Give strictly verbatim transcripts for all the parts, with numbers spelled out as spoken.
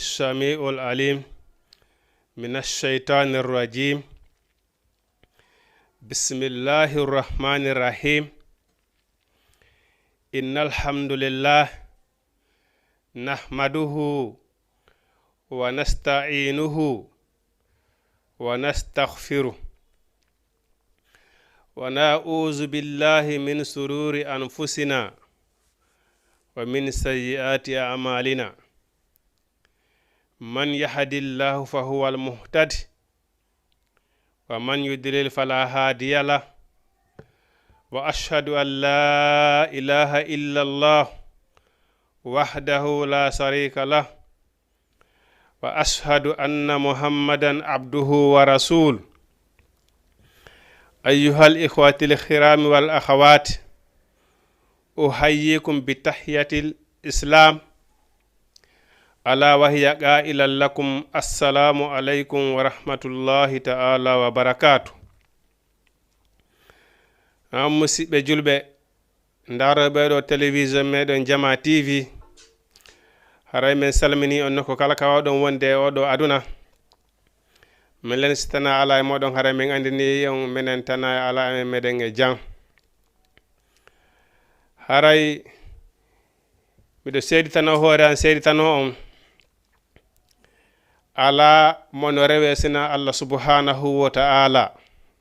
السميع العليم من الشيطان الرجيم. بسم الله الرحمن الرحيم. إن الحمد لله نحمده ونستعينه ونستغفره، ونعوذ بالله من شرور أنفسنا ومن سيئات أعمالنا. من يهد الله فهو المهتد، ومن يضلل فلا هادي له. وأشهد أن لا إله إلا الله وحده لا شريك له، وأشهد أن محمدا عبده ورسوله. أيها الإخوة الكرام والأخوات، أحييكم بتحية الإسلام، ألا وهي قائلا لكم: السلام عليكم ورحمة الله تعالى وبركاته. An musidɓe julɓe, ndaarooɓe ɗo télévision meɗen Jama T V, haray men salmini on nokku kala ka wawɗon wonde e oɗo aduna. Min len si tana ala e moɗon, haray min andini on menen tana e ala e meɗen e jam. Haray miɗo seeditano hoore an, seeditano on, ala mo no rewe sina Allah subhanahu wa ta'ala.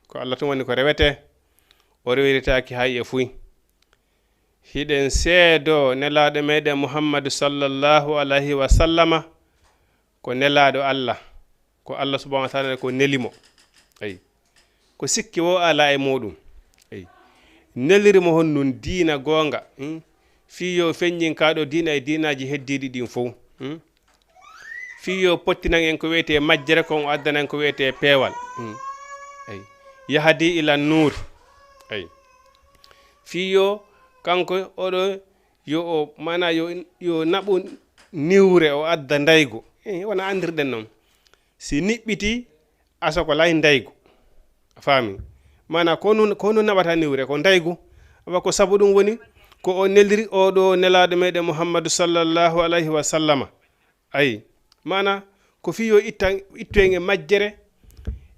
Ko Allah tun woni ko rewete, o rewiritaaki hay e fuy. Hiɗen seedo nelaaɗo meɗen Muhammadu sallallahu alayhi wa sallama ko nelaaɗo Allah, ko Allah subhanahu wa ta'ala ko neli mo. Ayi. Ko sikke wo ala e muɗum. Ayi. Neliri mo honnun diina goonga, hmm? Fii yo feññin kaa ɗo diina e diinaaji heddiiɗi ɗin fow, hmm? Fii yo pottinan en ko wiyetee majjere, kon o addanan ko wiyetee peewal. Hmm. Ayi. Yahdi ila nuur. Ayi. Fii yo kanko oɗo yo o, maanaa yo, yo naɓu niwre, o adda ndaygu. Eh, wona anndirɗen noon. Si niɓɓitii, asa ko lay ndaygu. A faami? Maanaa ko honɗun, ko honɗun naɓata niwre, ko ndaygu. Awa ko sabu ɗum woni, ko o neliri oɗo nelaaɗo meɗen Muhammadu sallallahu alayhi wa sallama. Ayi, maanaa ko fii yo itta, ittu en e majjere,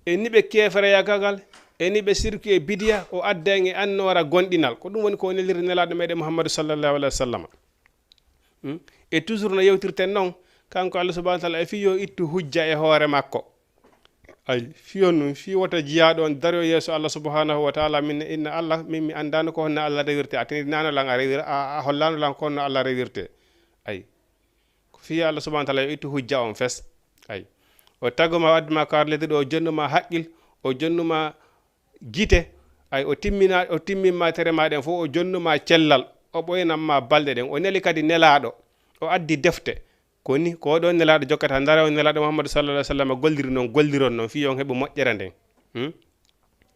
e niɓe keefereyagal, e niɓe sirki e bidiya, o adda en e annoora gonɗinal. Ko ɗum woni ko o neliri nelaaɗo meɗen Muhammadu sallallahu alayhi wa sallama. Hmm? E toujours no yewtirten noon, kanko Allah subhanahu wa ta'ala, e fii yo ittu hujja e hoore makko. Ayi, fii on ɗum, fii wota jiyaaɗo on daroyo yeeso Allah subhanahu wa ta'ala, min inna Allah, min mi anndaano ko honno Allah rewirte, a tinndinaano lan, a rewir-, a, a hollaano lan ko honno Allah rewirte. Ayi. Ko fii Allah subhanahu wa ta'ala yo ittu hujja on fes. Ayi. O tagu ma, o addu ma kawar leydi ɗo, o jonnu ma haqqil, o jonnu ma gite. Ayi, o timmina, o timmin ma tere ma ɗen fof, o jonnu ma cellal, o ɓoynan ma balɗe ɗen. O neli kadi nelaaɗo, o addi defte. Ko ni, ko oɗo nelaaɗo jokkata, ndara o nelaaɗo Muhammadu sallallahu alayhi wa sallam golliri noon, golliron noon, fii on heɓu moƴƴere nden. Hmm?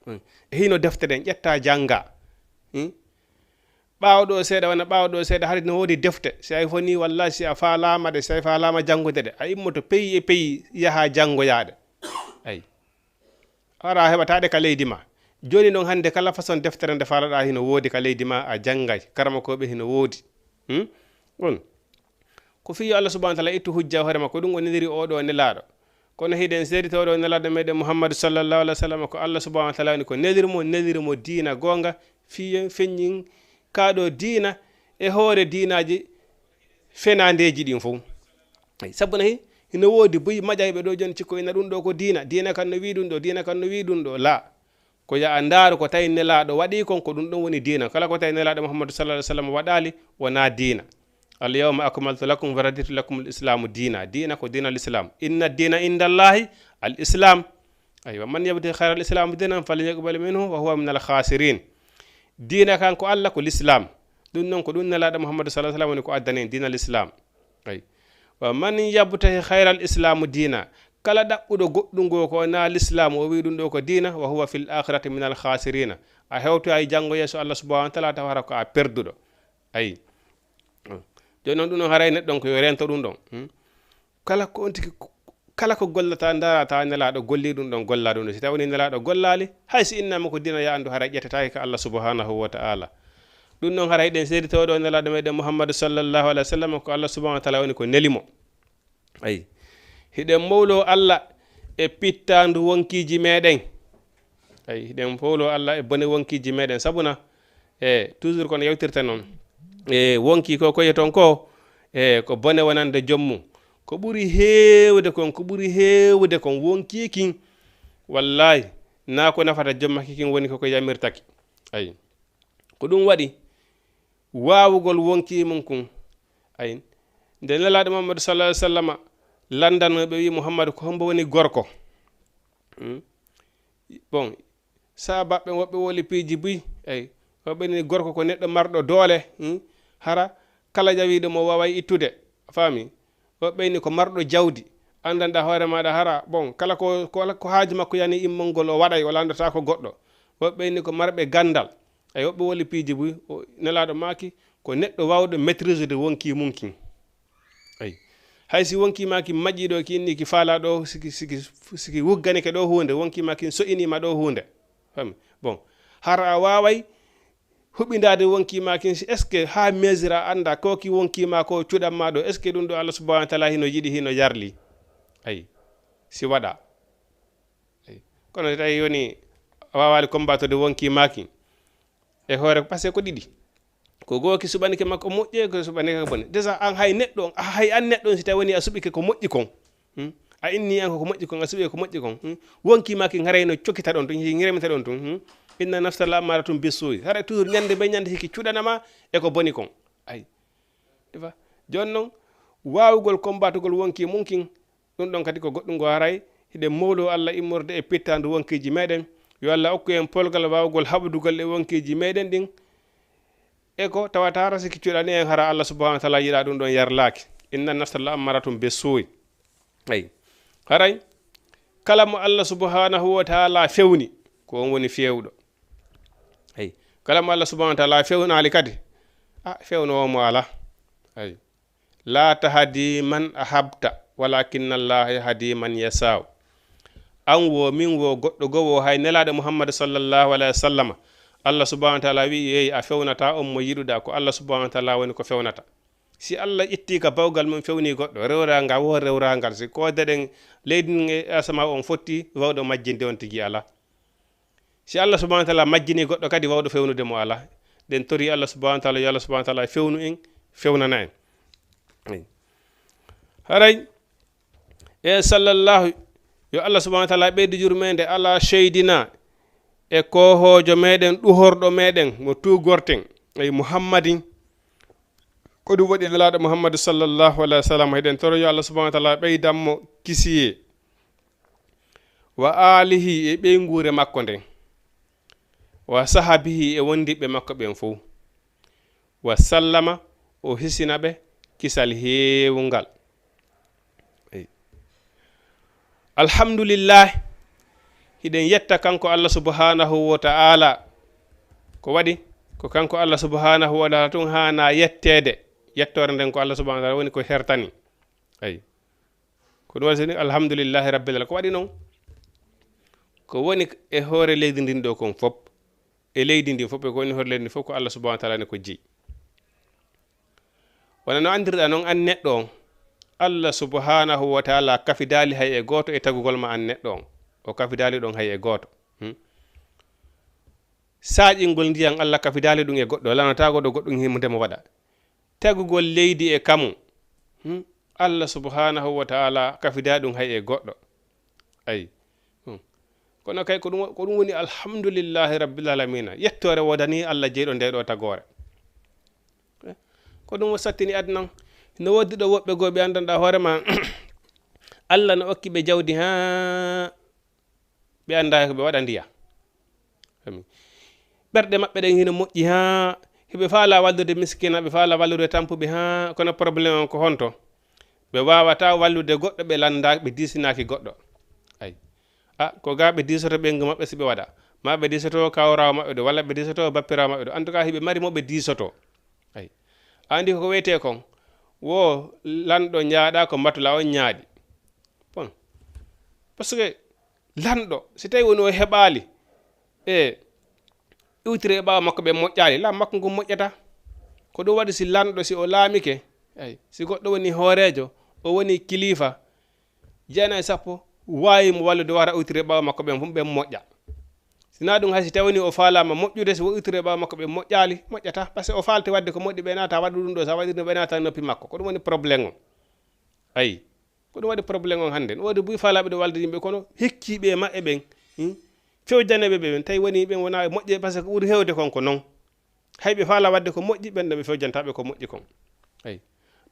Hmm. E hino defte ɗen, ƴetta jannga. Hmm? Ɓaawo ɗo seeɗa, wona ɓaawo ɗo seeɗa, hari no woodi defte. Si a foni, wallahi, si a faalaama ɗe, si a faalaama janngude ɗe, a immoto peyi e peyi, yaha janngoyaa ɗe. Ayi. Hara a heɓataa ɗe ka leydi ma. Jooni noon hannde kala façon deftere nde faalaɗaa hino woodi ka leydi ma, a janngay. Karamokooɓe hino woodi. Hmm? On. Ko fii yo Allah subhanahu wa ta'ala ittu hujja hoore makko, ɗum o neliri oɗo nelaaɗo. Kono hiɗen seedita oɗo nelaaɗo meɗen Muhammadu sallallahu alaihi wa sallam ko Allah subhanahu wa ta'ala woni ko neliri mo, neliri mo diina goonga, fii feññin kaa ɗo diina e hoore diinaaji fenaandeeji ɗin fof. Ay, sabu nahi, hino woodi buy maƴayɓe ɗo jooni cikko ina ɗum ɗo ko diina, diina kan no wii ɗum ɗo, diina kan no wii ɗum ɗo, laa. Ko yo a ndaaru ko tawi nelaaɗo waɗi kon, ko ɗum ɗon woni diina. Kala ko tawi nelaaɗo Muhammadu sallallahu alaihi wa sallam waɗaali, wonaa diina. Al yawma akmaltu lakum wa raditu lakum al islamu diina. Diina ko diina al islam. Inna diina inda Allahi al islam. Aywa, man yabtaghi ghayra al islami diinan falan yuqbala minhu wa huwa min al khasirin. Diina kan ko Allah ko l'islam. Ɗum noon ko ɗum nelaaɗo Muhammadu sallallahu alaihi wa sallam woni ko addani en diina l'islam. Ay. Wa man yabtaghi ghayra al islami diina. Kala ɗaɓɓuɗo goɗɗum ngo ko wonaa l'islam, o wii ɗum ɗo ko diina, wa huwa fil akhirati min al khasirina. A hewtoyay janngo yeeso Allah subhanahu wa ta'ala tawa hara ko a perduɗo. Ayi. Jooni noon ɗum ɗon haray neɗɗo on ko yo reento ɗum ɗon. Hmm? Kala ko on tigi, kala ko gollata, ndaarata nelaaɗo golli ɗum ɗon, golla ɗum ɗon. Si tawi woni nelaaɗo gollaali, hay si innama ko diina ya anndu haray ƴettataake ka Allah subhanahu wa ta'ala. Ɗum ɗon haray ɗen seeditooɗo nelaaɗo meɗen Muhammadu sallallahu alaihi wa sallam ko Allah subhanahu wa ta'ala woni ko neli mo. Ayi. Hiɗen mowlo Allah e pittaandu wonkiiji meɗen. Ay, hiɗen mowlo Allah e bone wonkiiji meɗen. Sabuna, e toujours kono yewtirta noon. E wonki ko koye toon ko, e ko bone wonande joom mum. Ko ɓuri heewde kon, ko ɓuri heewde kon wonki kin. Wallahi, na ko nafata joom makki kin woni ko ko yamirtaki. Ay. Ko ɗum waɗi waawugol wonki mum kun. Ay. Nde Nelaaɗo Muhammadu sallallahu alaihi wasallama lanndano ɓe, wi Muhammadu, ko hombo woni gorko? Hmm? Bon, saabaaɓe woɓɓe woli piiji buy. Ay. Woɓɓe ni gorko ko neɗɗo marɗo doole. Hmm? Hara kala jawiiɗo mo waaway ittude. A faami? Woɓɓe ni ko marɗo jawdi. Anndanɗa hoore maaɗa hara, bon, kala ko, ko, ko haaju makko yani immongol o waɗay, o lanndataako goɗɗo. Woɓɓe ni ko marɓe ganndal. Ay, woɓɓe woli piiji buy, o, Nelaaɗo maaki, ko neɗɗo waawɗo maîtrise de wonki mum kin. Ay. Hay si wonki maaki majji ɗo, ki inni ki faala ɗo, siki, siki, siki wugganike ɗo huunde, wonki maaki so'inima ɗo huunde. Fami? Bon, hara a waaway huɓindaade wonki maaki, si est-ce que haa mesure a annda ko ki wonki ma ko cuɗan ma ɗo, est-ce que ɗum ɗo Allah subhanahu wa ta'ala hino yiɗi, hino yarli? Ay, si waɗa. Ay. Kono si tawi woni a waawaali combattude wonki maaki, e hoore, parce que ko ɗiɗi. Ko gooki suɓanike makko moƴƴe, ko suɓanike ko bone. Déjà, an hay neɗɗo on, hay an neɗɗo on, si tawi woni a suɓike ko moƴƴi kon, hmm? A inni an ko, ko moƴƴi kon, a suɓi ko moƴƴi kon, hmm? Wonki maaki haray no cokita ɗon tun, hi-, ŋiremita ɗon tun, hmm? Inna nafsa la ammaratun bissu'i. Haray toujours ñande be ñande hiki cuɗanama e ko boni kon. Ay. Ɗi fa. Jooni non, waawugol kombatugol wonki mum kin, ɗum ɗon kadi ko goɗɗum ngo haray. Hiɗen mowlo Allah immorde e pittaandu wonkiiji meɗen. Yo Allah okku en polgal waawugol haɓodugol e wonkiiji meɗen ɗin. E ko tawata hara siki cuɗani en hara Allah subhanahu wa ta'ala yiɗa ɗum ɗon yarlaaki. Inna nafsa la ammaratun bissu'i. Ay. Haray, kala mo Allah subhanahu wa ta'ala fewni, ko on woni fewɗo. Ay. Kala mo Allah subhanahu wa ta'ala fewnaali kadi, a fewno mo ala. Ay. La tahdi man ahbabta, walakinna Allah yahdi man yasha. An wo, min wo, goɗɗo goo wo, hay Nelaaɗo Muhammad sallallahu alaihi wa sallama, Allah subhanahu wa ta'ala wi'i, yeey, a fewnata on mo yiɗuɗa, ko Allah subhanahu wa ta'ala woni ko fewnata. Si Allah itti ka bawgal mum fewni goɗɗo, rewra nga wo rewra ngal, si ko deɗen leydi ndin e asama on fotti, wawɗo majjinde on tigi ala. Si Allah subhanahu wa ta'ala majjini goɗɗo kadi, wawɗo fewnude mo ala. Ɗen tori Allah subhanahu wa ta'ala, yo Allah subhanahu wa ta'ala fewnu en, fewnana en. Haray, e sallallahu, yo Allah subhanahu wa ta'ala ɓeydu yurmeende ala seydina e koohoojo meɗen, ɗuhorɗo meɗen, mo tuugorten, ay Muhammadin. Ko ɗum waɗi Nelaaɗo Muhammadu sallallahu alaihi wa sallam, hiɗen toro yo Allah subhanahu wa ta'ala ɓeydan mo kisiyee. Wa alihi, e ɓeynguure makko nden. Wa sahabihi, e wondiɓɓe makko ɓen fow. Wa sallama, o hisina ɓe kisal heewungal. Ey. Alhamdulillah, hiɗen yetta kanko Allah subhanahu wa ta'ala. Ko waɗi? Ko kanko Allah subhanahu wa ta'ala tun haana yetteede. Yettoore nden ko Allah subhanahu wa ta'ala woni ko hertani. Ey. Ko ɗum waɗi so ni, alhamdulillahi rabbil alamin. Ko waɗi non? Ko woni e hoore leydi ndin ɗo kon fop, e leydi ndin fop, e ko woni hoore leydi ndin fop, ko Allah subhanahu wa ta'ala ne ko jeyi. Wona no anndirɗa non, an neɗɗo on, Allah subhanahu wa ta'ala kafidaali hay e gooto e tagugol ma an neɗɗo on. O kafidaali ɗon hay e gooto. Hmm? Saaƴingol ndiyan, Allah kafidaali ɗum e goɗɗo, lanataako ɗo goɗɗum himo nde mo waɗa. Tagugol leydi e kamu, hmm? Allah subhanahu wa ta'ala kafidaa ɗum hay e goɗɗo. Ay. Hmm. Kono kay ko ɗum, ko ɗum woni alhamdulillahi rabbil alamina. Yettoore woodani Allah jeyɗo nde ɗo tagoore. Eh, ko ɗum o sattini aduna on. No woodi ɗo woɓɓe goo ɓe anndanɗa hoore ma, Allah no okki ɓe jawdi haa ɓe anndaa ko ɓe waɗa ndiya. Fami? Ɓerɗe maɓɓe ɗen hino moƴƴi haa hiɓe faala wallude miskina, ɓe faala wallude tampuɓe haa, kono problème on ko honto? Ɓe waawataa wallude goɗɗo, ɓe lannda, ɓe diisinaaki goɗɗo. Ay. A, ko gaa ɓe diisoto ɓeyngu maɓɓe si ɓe waɗa. Ma ɓe diisoto kawraawo maɓɓe ɗo, walla ɓe diisoto bappiraawo maɓɓe ɗo. En tout cas, hiɓe mari mo ɓe diisoto. Ay. A anndi ko wiyetee kon? Wo lanɗo ñaaɗa ko mbatula on ñaaɗi. Bon. Parce que lanɗo, si tawi woni o heɓaali e iwtire e ɓaawo makko ɓe moƴƴaali, laamu makko ngun moƴƴata. Ko ɗum waɗi si lanɗo, si o laamike, ay, si goɗɗo woni hooreejo, o woni kilifa, Jeenayi sappo, waawi mo wallude, wara o ittire ɓaawo makko ɓen fof, ɓen moƴƴa. Si na ɗum, hay si tawani o faalaama moƴƴude, si o ittire ɓaawo makko ɓen moƴƴaali, moƴƴata. Parce que o faalti waɗde ko moƴƴi, ɓe naata waɗu ɗum ɗo, sa waɗi ɗum, ɓe naata noppi makko. Ko ɗum woni problème on. Ayi, ko ɗum waɗi problème on hannde. No woodi buy faalaaɓe ɗo walde yimɓe, kono hikkiiɓe e maɓɓe ɓen, hmm? Fewjaneeɓe ɓe ɓen, tawi woni ɓen wona moƴƴe, parce que ɓuri heewde kon ko non. Hay ɓe faala waɗde ko moƴƴi, ɓen ɗo ɓe fewjantaa ɓe ko moƴƴi kon. Ayi.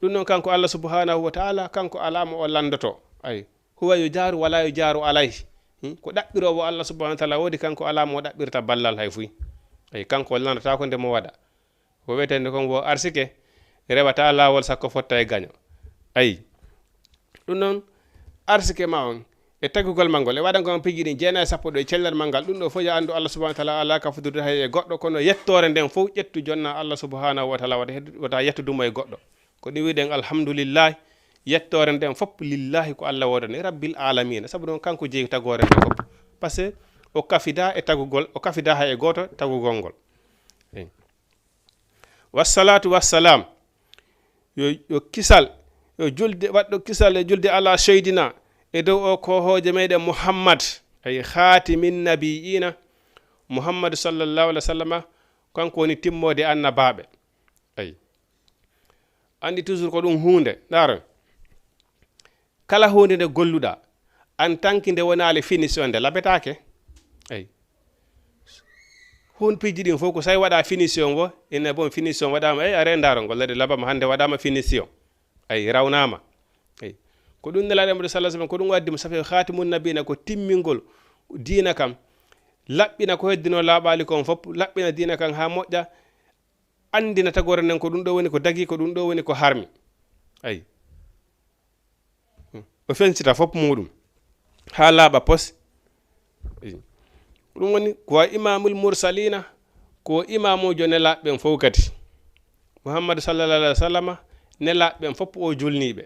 Ɗum noon, kanko Allah subhanahu wa ta'ala, kanko alaa mo o lanndoto. Ayi. Huwa yo jaaru, wala yo jaaru alayhi. Hmm? Ko ɗaɓɓiroowo Allah subhanahu wa ta'ala woodi, kanko alaa mo o ɗaɓɓirta ballal hay fuy. Ayi. Kanko o lanndotaako nde mo waɗa. Ko wiyetee nde kon wo arsike, rewataa laawol sakko fotta e gaño. Ayi. Ɗum noon, arsike ma on, e tagugol ma ngol, e waɗangol ma piiji ɗin jeenayi e sappo ɗo e cellal ma ngal, ɗum ɗo fof yo anndu Allah subhanahu wa ta'ala alaa ka foddude hay e goɗɗo, kono yettoore nden fof ƴettu jonna Allah subhanahu wa ta'ala, wata hed-, wata yettudu mo e goɗɗo. Ko ɗum wi'uɗen alhamdulillahi, yettoore nden fof lillahi ko Allah woodani, rabbil alamina. Sabu ɗum kanko jeyi tagoore nden fof. Parce que o kafida e tagugol, o kafida hay e gooto tagugol ngol. Eyi. Wassalatu wassalam. Yo, yo kisal, yo julde, waɗɗo kisal e julde ala seydina, e dow o ko hooje meɗen Muhammad, ay khatimi nabiyina, Muhammad sallallahu alaihi wa sallama, kanko woni timmoode annabaaɓe. Ay. Anndi toujours ko ɗum huunde, ndaaro. Kala huunde nde golluɗaa, en tant que nde wonaali finition, nde labetaake. Eyi. Huun piiji ɗin fof ko so tawi waɗaa finition wo, ene bon finition waɗaama, eyi, a reendaaro ngol, leyɗe labama hannde waɗaama finition. Eyi, rawnaama. Eyi. Ko ɗum Nelaaɗo Muhammadu sallallahu alaihi wasallam, ko ɗum o addi mo, safi khatimun nabiyina, ko timmingol diina kam, laɓɓina ko heddinoo laaɓaali kon fof, laɓɓina diina kan haa moƴƴa, anndina tagoore nden ko ɗum ɗo woni ko dagi, ko ɗum ɗo woni ko harmi. Eyi. O fensita fof muɗum haa laaɓa pos. Ɗum woni ko wa imamul mursalina, ko imamujo nelaaɓe ɓen fof kadi. Muhammadu sallallahu alaihi wa sallama, nelaaɓe ɓen fof o julniiɓe.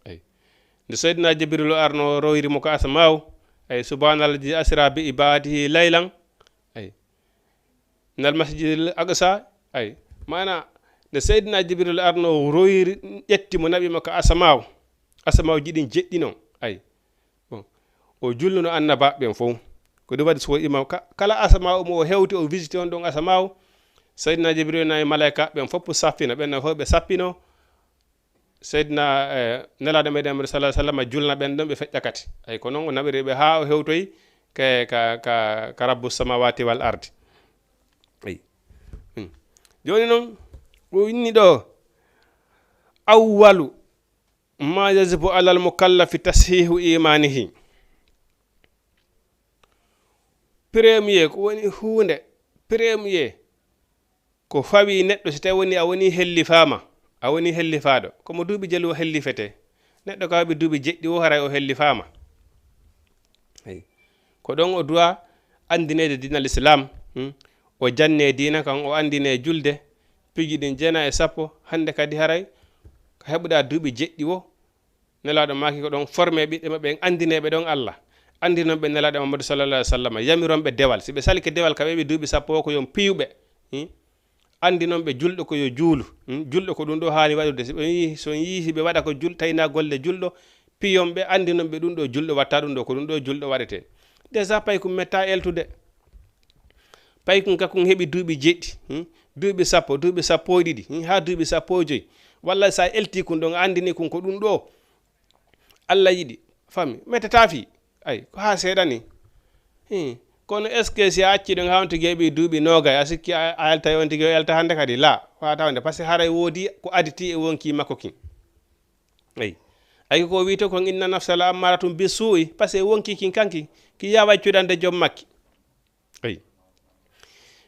Eyi. Nde Seydina Jibril arno royri mo ka asmaaw, ay subhanallah ji asra bi ibadihi laylan. Eyi. Nal masjidil aqsa, ay, maana nde Seydina Jibril arno royri, ƴetti mo, naɓi mo ka asamaaw, asamaaw jiɗin jeɗɗi non, ay, bon, o julnuno annabaaɓe ɓen fof. Ko ɗum waɗi so imam ka-, kala asamaaw mo o hewti, o visiti on ɗon asamaaw, Seydina Jibril nayi malaika ɓen fof saffina, ɓen fof ɓe sappino, Seydina, eh, Nelaaɗo meɗen Muhammad sallallahu alaihi wasallam julna ɓen ɗon ɓe feƴƴa kadi. Ay, ko non o naɓiri ɓe haa o hewtoyi ka, ka, ka, ka Rabbu samawati wal ardi. Ay. Hmm. Jooni non, o inni ɗo, "Awwalu ma yajibu alal mukallafi tashihu imanihi." Premier, ko woni huunde premier ko fawi neɗɗo, si tawi woni a woni hellifaama, a woni hellifaaɗo, ko mo duuɓi jelu o hellifete. Neɗɗo ka waɗi duuɓi jeɗɗi o haray o hellifaama. Eyi. Ko ɗon o duwa anndineede diinal Islam, hmm? O janne diina kan, o anndine julde, piiji ɗin jeena e sappo, hannde kadi haray ko heɓuɗa duuɓi jeɗɗi o, Nelaaɗo maaki ko ɗon formé ɓiɓɓe maɓɓe en, anndineeɓe ɗon Allah. Anndinonɓe Nelaaɗo Muhammadu sallallahu alaihi wa sallam, yamironɓe dewal. Si ɓe salike dewal ka ɓe ɓe duuɓi sappo o ko yo on piyuɓe. Hmm? Anndinonɓe julɗo ko yo juulu. Hmm? Julɗo ko ɗum ɗo haani waɗude. Si ɓe yii, so on yii hiɓe waɗa ko jul-, tayna golle julɗo, piyonɓe, anndinonɓe ɗum ɗo julɗo watta ɗum ɗo, ko ɗum ɗo julɗo waɗete. Déjà paykun metta eltude. Paykun kakun heɓi duuɓi jeɗɗi, hmm? Duuɓi sappo, duuɓi sappo e ɗiɗi, hmm? Haa duuɓi sappo e joyi. Walla sa elti kun ɗon, a anndini kun ko ɗum ɗo Allah yiɗi, fami, mettata fii. Ay, ko haa seeɗa ni. Hmm. Kono est-ce que si a acci ɗon haa on tigi heɓi duuɓi noogay, a sikki a, a eltay on tigi o elta hannde kadi? La, wata wonde, parce que haray woodi ko aditi e wonki makko kin. Ay. Ay, ko wiito kon, "Inna nafsa la ammaratum bi suu'i", parce que wonki kin kanki, ki yaaway cuɗande joom makki. Eyi.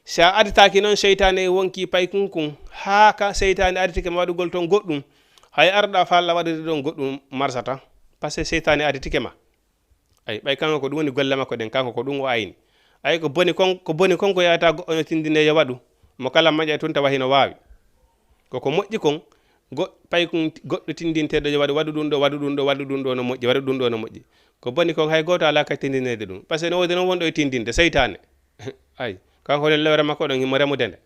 Si a aditaaki noon seytaane e wonki paykun kun, haa ka seytaane aditike ma waɗugol toon goɗɗum, hay arɗa faalla waɗude ɗoon goɗɗum marsata, parce que seytaane aditike ma. Ay, ɓay kanko ko ɗum woni golle makko ɗen, kanko ko ɗum o ayni. Ay, ko boni kon, ko boni kon ko yahata goɗɗo no tindinde yo waɗu, mo kala maƴa e tun tawa hino waawi. Ko ko moƴƴi kon, go-, paykun goɗɗo tindinteeɗo yo waɗu, waɗu ɗum ɗo, waɗu ɗum ɗo, waɗu ɗum ɗo no moƴƴi, waɗu ɗum ɗo no moƴƴi. Ko boni kon hay gooto alaa ka tindineede ɗum. Parce que no woodi noon wonɗo e tindinde, seytaane. Ay, kanko ne lewre makko ɗon himo remude nde.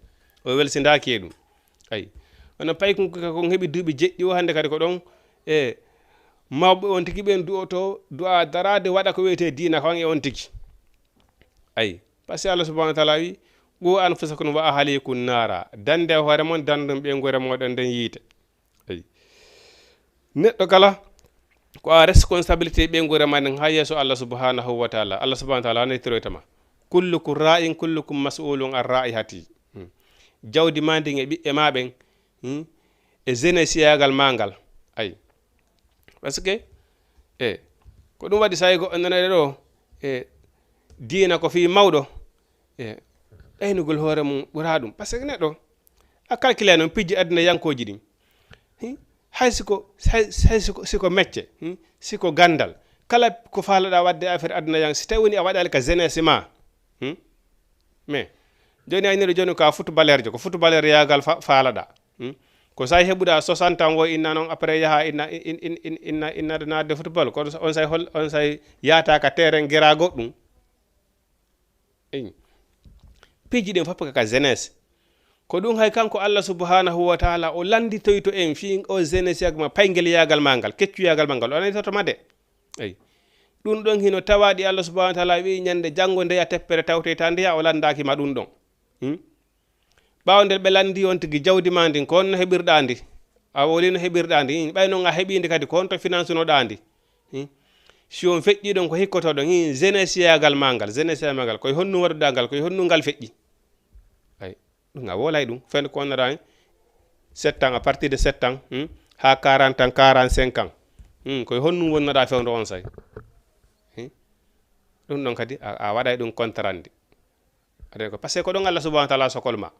O welsindaaki e ɗum. Ay. Kono paykun ko kon heɓi duuɓi jeɗɗi o hannde kadi ko ɗon e Mawɓe on tigi ɓen du'oto du'a daraade waɗa ko wiyetee diina ko an e on tigi. Ay, parce que Allah subhanahu wa ta'ala wi, "Qu anfusakum wa ahlikum nara." Dande hoore mon, dandum ɓeynguure moɗon nden yiite. Ay. Neɗɗo kala ko a responsabilité ɓeynguure ma nden ha yeeso Allah subhanahu wa ta'ala. Allah subhanahu wa ta'ala netiroytama. "Kullukum ra'in, kullukum mas'ulun an ra'ihati." Hmm. Jawdi ma ndin e ɓiɓɓe ma ɓen, hmm, e jeunesse yagal ma ngal. Ay. Parce que, e, ko ɗum waɗi sa'i goɗɗo nanayɗo ɗo, e, diina ko fii mawɗo, e, ɗaynugol hoore mum ɓura ɗum. Parce que neɗɗo, a calculé noon pijji aduna yankooji ɗin. Hi? Hay siko, hay, hay siko, siko mecce, hmm? Siko gandal. Kala ko faalaɗa waɗde affaire aduna yan, si tawi woni a waɗali ka jeunesse ma, hmm? Mais, joni ay neɗɗo joni ka footballeur jo, ko footballeur yagal fa-, faalaɗa. Hmm? Ko sa heɓuɗa soixante ans wo inna noon, après yaha inna, in-, in-, in-, inna, inna ɗo naatde football. Kono on say hol-, on say yaata ka terrain gera goɗɗum. Eyi. Piiji ɗin fof ko ka jeunesse. Ko ɗum hay kanko Allah subhanahu wa ta'ala o landitoyto en fii o jeunesse yagal ma, paygel yagal ma ngal, keccu yagal ma ngal, o landitoto ma de. Eyi. Ɗum ɗon hino tawaɗi Allah subhanahu wa ta'ala wi'i ñande janngo ndeya teppere tawtoyta ndeya o landaaki ma ɗum ɗon. Hmm? Ɓaawo nden ɓe lanndi on tigi jawdi ma ndin, ko honno heɓirɗaa ndi? A woli no heɓirɗaa ndi? Ɓay non a heɓii ndi kadi, ko honto finance noɗaa ndi? Hmm? Si on feƴƴii ɗon ko hikkotoɗon, hi, jeunesse yagal ma ngal, jeunesse yagal ma ngal, koye honno waɗuɗaa ngal, koye honno ngal feƴƴi? Ay, ɗum a wolay ɗum. Fen ko wonnoɗaa, sept ans, à partir de sept ans, hmm? Haa quarante ans, quarante-cinq ans. Hmm, koye honno wonnoɗaa fewndo on say? Hmm? Ɗum ɗon kadi a, a waɗay ɗum contrandi. Aɗa ko, parce que ko ɗon Allah subhanahu wa ta'ala sokol ma.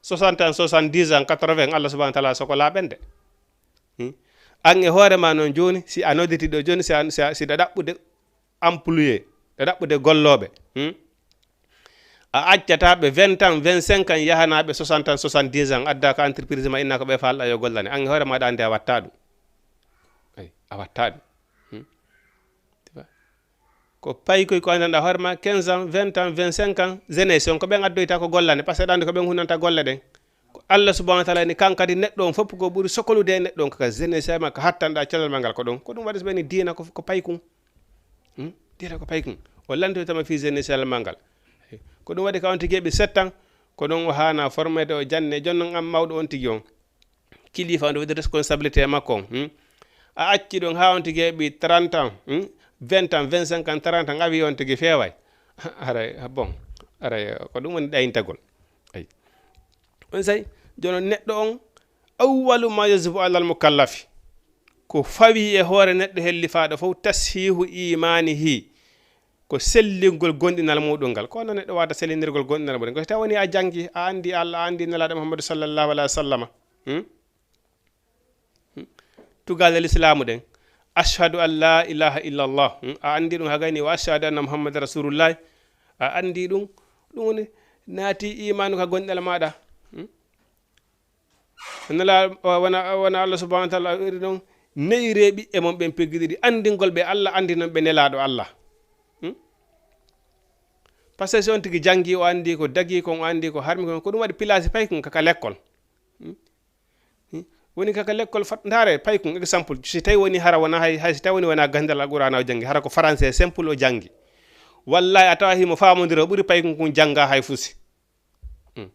Soixante ans, soixante-dix ans, quatre-vingts, Allah subhanahu wa ta'ala sokola ɓen de. Hmm? An e hoore ma noon jooni, si a nodditi ɗo jooni, si a, si a, si ɗa ɗaɓɓude employé, ɗa ɗaɓɓude gollooɓe, hmm? A accata ɓe vingt ans, vingt-cinq ans, yahana ɓe soixante ans, soixante-dix ans, adda ka entreprise ma, inna ko ɓe faalɗa yo gollane. An e hoore ma ɗa ande a watta ɗum. Ay, a watta ɗum. Hmm? Ko paykoy ko anndanɗaa hoore ma, quinze ans, vingt ans, vingt-cinq ans, jeunesse on ko ɓen addoyta ko gollane, parce que ɗa anndi ko ɓen hunnanta golle ɗen. Ko Allah subhanahu wa ta'ala ni kan kadi neɗɗo on fof ko ɓuri sokolude e neɗɗo on ko ka jeunesse ma, ko hattanɗa calal ma ngal ko ɗon. Ko ɗum waɗi so ɓeni diina ko, ko paykun. Hmm? Diina ko paykun. O lantoytama fii jeunesse ma ngal. Ko ɗum waɗi ka on tigi heɓi sept ans, ko ɗon o haana formede o janne, jon non an mawɗo on tigi on. Kilifa on ɗo woni responsabilité makko on, hmm? A acci ɗon haa on tigi heɓi trente ans, hmm? Vingt ans, vingt-cinq ans, trente ans, a wi on tigi feeway. Aray, bon, aray, ko ɗum woni ɗayintagol. Ay. On say, jono neɗɗo on, awwalu ma yajibu alal mukallafi. Ko fawi e hoore neɗɗo hellifaaɗo fof, tashihu imanihi. Ko sellingol gonɗinal muɗum ngal. Ko honno neɗɗo waawata sellinirgol gonɗinal muɗum? Ko so tawi woni a janngi, a anndi Allah, a anndi Nelaaɗo Muhammadu sallallahu alaihi wa sallama. Hmm? Hmm? Tugaale lislaamu ɗen. Ashhadu an la ilaha illallah. Hmm? A anndi ɗum haa gayni, wa ashhadu anna Muhammadan rasulullah. A anndi ɗum, ɗum woni naati imaanu ka gonɗinal maaɗa. Hmm? Nela, wona, wona Allah subhanahu wa ta'ala wi'iri ɗon, neyre ɓiɓɓe mon ɓen peggi ɗiɗi, anndingol ɓe Allah, anndinol ɓe Nelaaɗo Allah. Hmm? Parce que si on tigi janngi, o anndi ko dagi kon, o anndi ko harmi kon, ko ɗum waɗi place paykun kaka lekkol. Hmm? Hmm? Woni kaka lekkol fat, ndaare paykun, exemple, si tawi woni hara wona hay, hay si tawi woni wona gandal Alqur'aana o janngi, hara ko français simple o janngi. Wallahi a tawa himo faamondira, o ɓuri paykun kun jannga hay fusi. Hmm.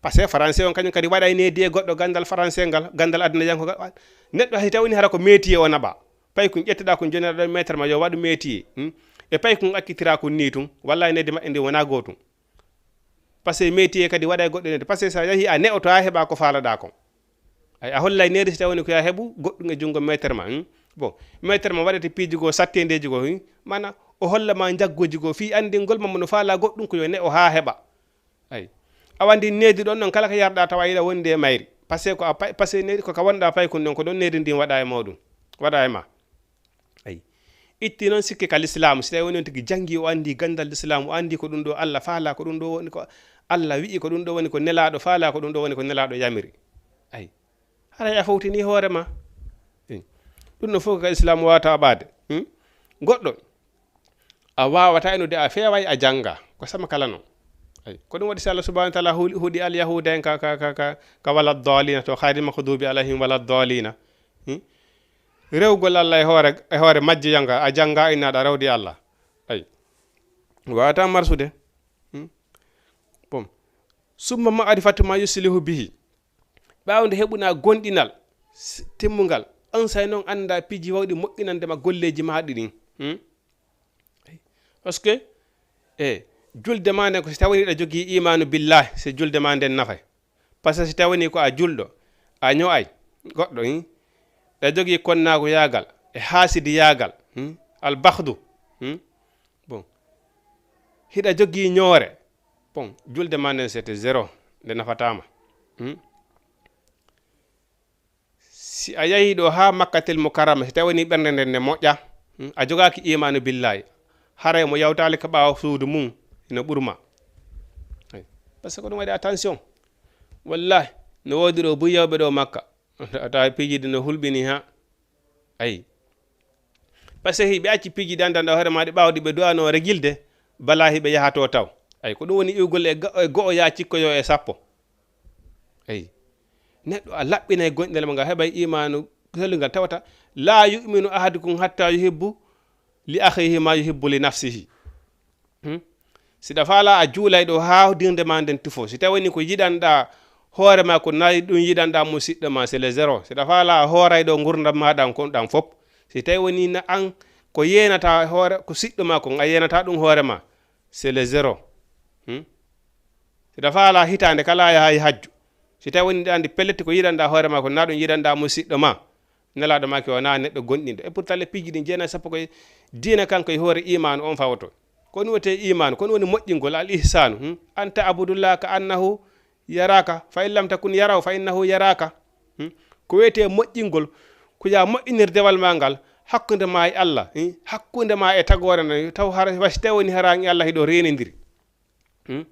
Parce que français on kañum kadi waɗay needi e goɗɗo gandal français ngal, gandal aduna yanko ngal. Neɗɗo hay tawi woni hara ko métier o naɓa. Paykun ƴetteɗa kun joni aɗa ɗon maître ma yo waɗu métier. Hmm. E paykun accitira kun ni tun. Wallahi needi maɓɓe ndi wona gootum. Parce que métier kadi waɗay goɗɗo needi. Parce que sa yahi a neoto a heɓa ko faalaɗa kon. Ay, a hollay needi si tawi woni ko ya heɓu goɗɗum e junngo maître ma. Hmm. Bon, maître ma waɗete piiji goo sattendeeji goo. Hmm. Mana o holla ma njagguji goo fii anndingol ma mo no faala goɗɗum ko yo ne'o haa heɓa. Ay. Awa ndin needi ɗon non kala ka yarɗa tawa yiɗa wondi e mayri. Parce que ko a pay, parce que needi ko ka wonɗa paykun ɗon ko ɗon needi ndin waɗa e mawɗum. Waɗa e ma. Ay. Itti noon sikke ka lislaamu. Si tawi woni on tigi janngi o anndi gandal lislaamu, o anndi ko ɗum ɗo Allah faala, ko ɗum ɗo woni ko Allah wi'i, ko ɗum ɗo woni ko nelaaɗo faala, ko ɗum ɗo woni ko nelaaɗo yamiri. Ay. Haray a fawtini hoore ma. Ay. Ɗum ɗon fof ko ka lislaamu wawata aɓaade. Hmm? Goɗɗo. A waawata enude a feeway a jannga. Ko sama kala non. Ay. Ko ɗum waɗi si Allah subhanahu wa ta'ala huli-, huɗi al yahuda en ka, ka, ka, ka, ka wala dalina to khayri makhdubi alayhim wala dalina. Hmm? rewgol Allah e hoore, e hoore majjiyal ngal, a jannga inna aɗa rewdi Allah. Ay. Waawata marsude. Hmm? Bon. Summa ma'rifatu ma yuslihu bihi. Ɓaawo nde heɓunaa gonɗinal, s-, timmungal, on say noon annda piiji wawɗi moƴƴinande ma golleeji maaɗi ɗin. Hmm? Parce que, e, julde ma nden ko si tawani ɗa jogii imaanu billahi, si julde ma nden nafay. Parce que si tawani ko a julɗo, a ño'ay goɗɗo, hmm? Ɗa jogii konnaagu yaagal, e haasidi yaagal, hmm? Al bakhdu, hmm? Bon. Hiɗa jogii ñoore, bon, julde ma nden c'était zéro, nde nafataama. Hmm? Si a yahii ɗo haa Makkatel Mukarrama, si tawani ɓernde nden ne moƴƴa, hmm, a jogaaki imaanu billahi, haray mo yawtaali ka ɓaawo suudu mum ina ɓurma. Ay. Parce que ko ɗum waɗi attention. Wallahi, no woodi ɗo buy yawɓe ɗo Makka. A tawa piiji ɗi no hulɓini ha. Ay. Parce que hiɓe acci piiji ɗi anndanɗa hoore ma ɗi ɓaawo ɗi ɓe du'ano regilde, bala hiɓe yahato taw. Ay, ko ɗum woni iwgol e ga-, e go'o yaa cikkoyo e sappo. Eyi. Neɗɗo a laɓɓinay gonɗinal ma ngal, heɓay imaanu sellingal tawata, "La yu'minu ahadukum hatta yuhibbu li akhihi ma yuhibbu li nafsihi." Hmm? Si ɗa faala a juulay ɗo haa dirnde ma nden tufo. Si tawani ko yiɗanɗa hoore ma ko nayi ɗum yiɗanɗa musiɗɗo ma, c'est le zéro. Si ɗa faala a hooray ɗo ngurdam ma ɗan kon ɗan fop. Si tawi woni na an ko yenata hoore, ko siɗɗo ma kon a yenata ɗum hoore ma. C'est le zéro. Hmm? Si ɗa faala hitaande kala a yahay hajju. Si tawi woni ɗa anndi pellet ko yiɗanɗa hoore ma ko na ɗum yiɗanɗa musiɗɗo ma. Nelaaɗo maaki o na neɗɗo gonɗinɗo. Et pourtant le piiji ɗin jeenayi sappo koye diina kanko e hoore imaanu on fawoto. Ko ɗum wiyetee imaanu, ko ɗum woni moƴƴingol, al ihsaanu. Hmm? An ta'budullaha ka annahu yaraka, fa in lam takun yaraw, fa innahu yaraka. Hmm? Ko wiyetee moƴƴingol, ko ya moƴƴinir dewal ma ngal, hakkunde ma e Allah, hmm? Hakkunde ma e tagoore nden, taw hara, wa si tawi woni hara e Allah hiɗo reenindiri. Hmm?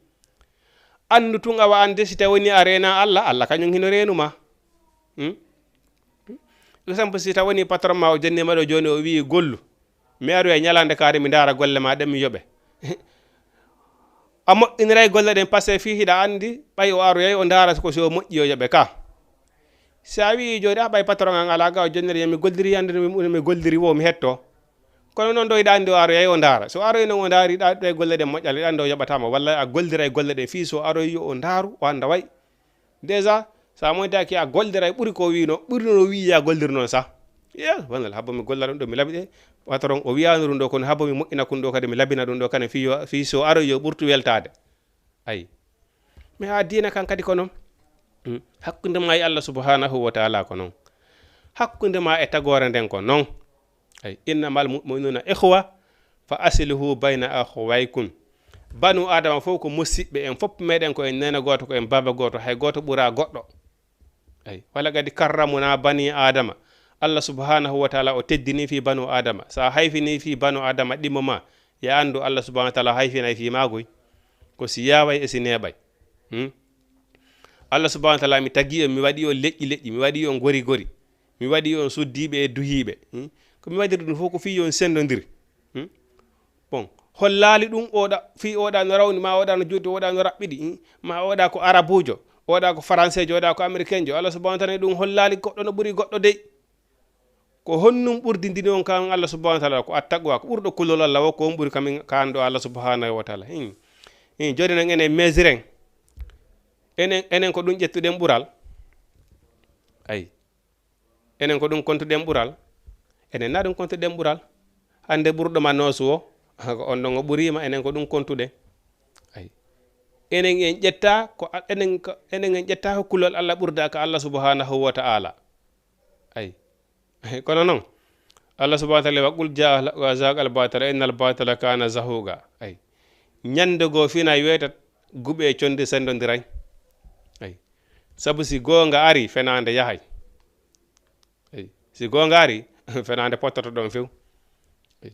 Anndu tun awa annde si tawi woni a reena Allah, Allah kañum hino reenu ma. Hmm? Exemple, si tawi woni patron ma o jannima ɗo jooni o wi'i gollu, mi aroya ñalaande kaari mi ndaara golle ma ɗen mi yoɓe. A moƴƴiniray golle ɗen parce que fii hiɗa anndi ɓay o aroyay o ndaara ko si o moƴƴi o yoɓe ka. Si a wi'i jooni, "Ah, ɓay patron an alaa ga o jonnere yo mi goldiri yande no mi, no mi goldiri wo mi hetto." Kono noon ɗo hiɗa anndi o aroyay o ndaara. So aroy noon o ndaari ɗa, ɗe golle ɗen moƴƴa, hiɗa anndi o yoɓataama walla a goldiray golle ɗen fii so aroy yo o ndaaru o annda way. Déjà, so a moytaaki a goldiray ɓuri ko wiino, ɓuri no wi'i ya goldir noon sah. Ye, wonal habbo mi golla ɗum ɗo mi laɓi ɗe. Patron o wiyaano ɗum ɗo kono habbo mi moƴƴina kun ɗo kadi mi labina ɗum ɗo kadi fii yo, fii so aroy yo ɓurtu weltaade. Ay. Mais haa diina kan kadi ko noon. Hmm. Hakkunde ma e Allah subhanahu wa ta'ala ko noon. Hakkunde ma e tagoore nden ko noon. Ay, innamal mu'minuna ikhwa fa aslihu bayna akhawaykum. Banu Adama fof ko musiɓɓe, en fof meɗen ko en neene gooto, ko en baaba gooto, hay gooto ɓuraa goɗɗo. Ay, wala kadi karramuna bani Adama. Allah subhanahu wa ta'ala o teddini fii banu Adama. Sa hayfini fii banu Adama ɗimmo ma, ya anndu Allah subhanahu wa ta'ala hayfinay fii maagoy. Ko si yaaway e si neeɓay. Hmm? Allah subhanahu wa ta'ala mi tagi on, mi waɗi on leƴƴi leƴƴi, mi waɗi on gori gori, mi waɗi on suddiiɓe e duhiiɓe. Hmm? Ko mi waɗiri ɗum fof ko fii yo on senndondir. Hmm? Bon, hollaali ɗum oɗa, fii oɗa no rawni, ma oɗa no juuti, oɗa no raɓɓiɗi, hmm? Ma oɗa ko arabuujo, oɗa ko faranseejo, oɗa ko américain jo. Allah subhanahu wa ta'ala ɗum hollaali goɗɗo no ɓuri goɗɗo dey. Ko honnum ɓurdindini on kan Allah subhanahu wa ta'ala? Ko attaqwa, ko ɓurɗo kulol Allah wo, ko on ɓuri kamin ka anndo Allah subhanahu wa ta'ala. Hin. Hin, jooni non enen mesiren. Enen, enen ko ɗum ƴettuɗen ɓural. Ay. Enen ko ɗum kontuɗen ɓural. Enen na ɗum kontuɗen ɓural. Hannde ɓurɗo ma noosu o, ko on ɗon o ɓuriima, enen ko ɗum kontuɗen. Ay. Enen en ƴetta ko a-, enen ko, enen en ƴetta ko kulol Allah ɓurda ka Allah subhanahu wa ta'ala. Ay. Kono noon, Allah subhanahu wa ta'ala, "Wa qul jaa wa zahaqa al-batil, innal batila kana zahuqa." Ay. Ñande goo fina weetat, guɓe e condi senndondiray. Ay. Sabu si goonga ari, fenaande yahay. Ay. Si goonga ari, fenaande pottoto ɗon few. Ay.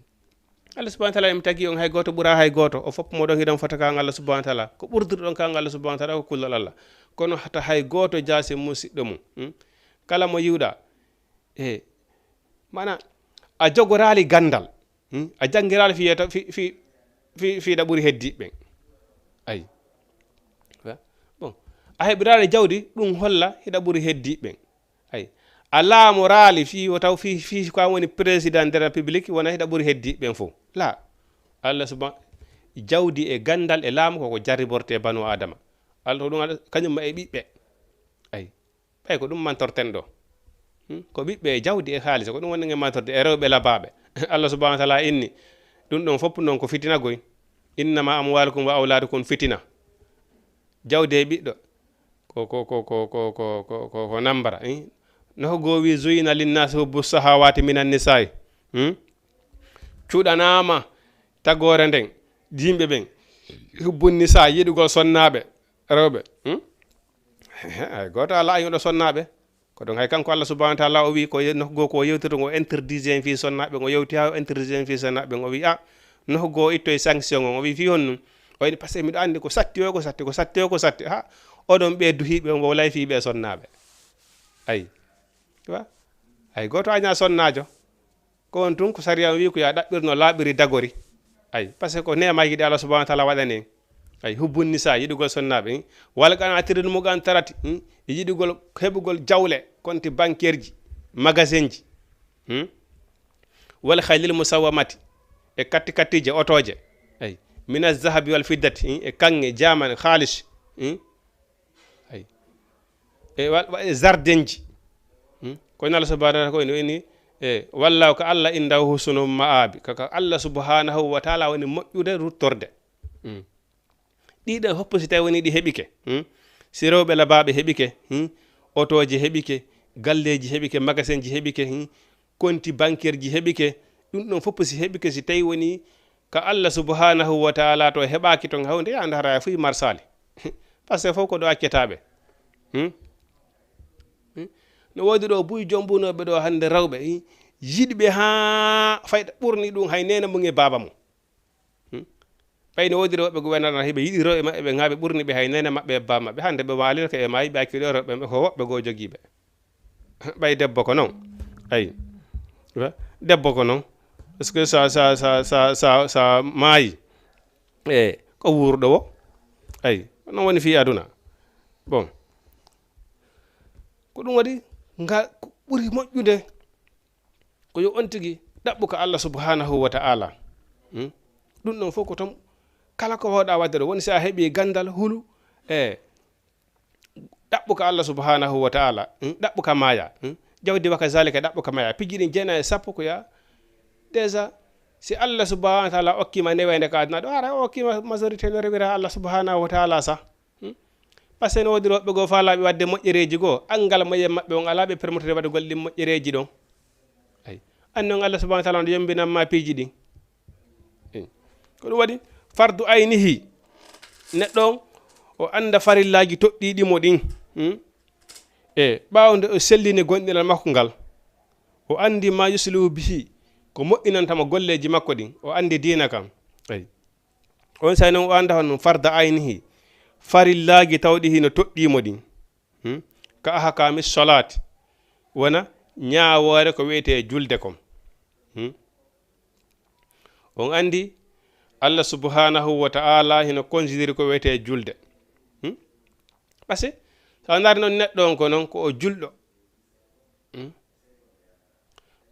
Allah subhanahu wa ta'ala, mi tagi on hay gooto ɓura hay gooto. O fof moɗon hiɗon fota kan Allah subhanahu wa ta'ala. Ko ɓurdirɗon kan Allah subhanahu wa ta'ala ko kullal Allah. Kono hata hay gooto jaasi musiɗɗo mum. Hmm? Kala mo yiwɗa, e, mana, a jogoraali ganndal. Hmm? A janngiraali fii yeeto, fii, fii, fii, fii ɗa ɓuri heddiiɓe ɓen. Ay. Bon. A heɓiraali jawdi, ɗum holla hiɗa ɓuri heddiiɓe ɓen. Ay. A laamoraali fii o taw fii, fii ko an woni président de la République, wona hiɗa ɓuri heddi ɓen fof. La. Allah suba, jawdi e ganndal e laamu koko jarriborte banu Adama. Allah ko ɗum, kañum ma e ɓiɓɓe. Ay. Ɓay ko ɗum mantorten ɗo. Hmm? Ko ɓiɓɓe e jawdi e haalisa, ko ɗum woni ngen mantorde e rewɓe labaaɓe. Allah subhanahu wa taala inni, ɗum ɗon fof noon ko fitina goy. Innama amwalukum wa awladukum fitina. Jawdi e ɓiɗɗo, ko, ko, ko nambara, eh? No ko goo wi, "Zuyina linnasi hubbu sahawati minan nisa'i." Hmm? Cuɗanaama tagoore nden, yimɓe ɓen, hubbu nisa, yiɗugol sonnaaɓe, rewɓe. Hmm? Hay gooto alaa añuɗo sonnaaɓe. Ko ɗon hay kanko Allah subhanahu wa taala o wi ko ye-, nokku goo ko o yewtito, ngo interdise en fii sonnaaɓe, ngo yewti haa o interdise en fii sonnaaɓe, ngo wi, "Ah, nokku goo ittoy sanction on." O wi, "Fii honɗum?" O wi, "Parce que miɗo anndi ko satti o, ko satti, ko satti o, ko satti." Ha, oɗon ɓe duhiiɓe on, wo lay fii ɓe sonnaaɓe. Ay. Wa? Ay, gooto añaa sonnaajo. Ko on tun ko sariya on wi ko yo a ɗaɓɓir no laaɓiri dagori. Ay, parce que ko neemaaji ɗi Allah subhanahu wa taala waɗani en. Ay, hubbun nisa, yiɗugol sonnaaɓe, hmm? Wal qanatiril muqantarati, hmm? E yiɗugol, heɓugol jawle, konti bankerji, magasinji, hmm? Wal khaylil musawwamati, e katti kattiije, otooje. Ay, mina zahabi wal fiddati, hmm? E kaŋŋe, jaaman, haalis, hmm? Ay. E wa-, wa-, e zardenji. Hmm? Ko Allah subhanahu wa taala ko ene woni, e, wallahu ka Allah indahu husnul ma'abi. Ka, ka Allah subhanahu wa taala woni moƴƴude ruttorde. Hmm. Ɗiɗo fof si tawi woni ɗi heɓike. Hmm? Si rewɓe labaaɓe heɓike, hmm? Otooji heɓike, galleeji heɓike, magasinji heɓike, hmm? Konti bankerji heɓike, ɗum ɗon fof si heɓike, si tawi woni ka Allah subhanahu wa taala to heɓaaki ton hawde, ya ndaara fuy marsaali. Parce que fof ko ɗo accetaaɓe. Hmm? Hmm? No woodi ɗo buy jombunooɓe ɗo hannde rewɓe, hmm? Yiɗɓe haa fayda ɓurni ɗum hay neene mum e baaba mum. Hmm? Ɓay no woodi rewɓe goo wenana hiɓe yiɗi rewɓe maɓɓe ɓe ŋaaɓe ɓurni ɓe hay neene maɓɓe e baaba maɓɓe. Hannde ɓe waalirka e maayi ɓe acci ɗo rewɓe ɓe ko woɓɓe goo jogii ɓe. Ɓay debbo ko non. Ay. Wa-, debbo ko non. Parce que sa, sa, sa, sa, sa, sa maayi. E, ko wuurɗo wo. Ay. Ko non woni fii aduna. Bon. Ko ɗum waɗi nga ko ɓuri moƴƴude. Ko yo on tigi ɗaɓɓu ka Allah subhanahu wa ta'ala. Hmm? Ɗum ɗon fof ko ton kala ko wawɗa wadde ɗo. Woni si a heɓi gandal, hulu, e ɗaɓɓu ka Allah subhanahu wa ta'ala. Hmm? Ɗaɓɓu ka maya. Hmm? Jawdi wa kazalika ɗaɓɓu ka maya. Piji ɗin jeenayi e sappo ko ya. Déjà, si Allah subhanahu wa ta'ala okkima newende ka aduna ɗo, hara o okkima majorité no rewira Allah subhanahu wa ta'ala sa. Hmm? Parce que no woodi rewɓe goo faalaaɓe waɗde moƴƴereeji goo, anngal moyen maɓɓe on alaa ɓe permettre waɗugol ɗin moƴƴereeji ɗon. Ay. Anndi on Allah subhanahu wa ta'ala no yombinan ma piiji ɗin. Ay. Ko ɗum waɗi fardu aynihi. Neɗɗo on, o annda farillaaji toɗɗiiɗi mo ɗin. Hmm? E ɓaawo nde o sellini gonɗinal makko ngal, o anndi ma yuslihu bihi, ko moƴƴinanta mo golleeji makko ɗin, o anndi diina kan. Ay. On saa'i non o annda hono farda aynihi, farillaaji tawɗi hino toɗɗii mo ɗin. Hmm? Ka ahkaami solaati, wona ñaawoore ko wi'etee julde kon. Hmm? On anndi Allah subhanahu wa ta'ala hino considérer ko wi'etee julde. Hmm? Parce que so a ndaari non neɗɗo on ko non ko o julɗo. Hmm?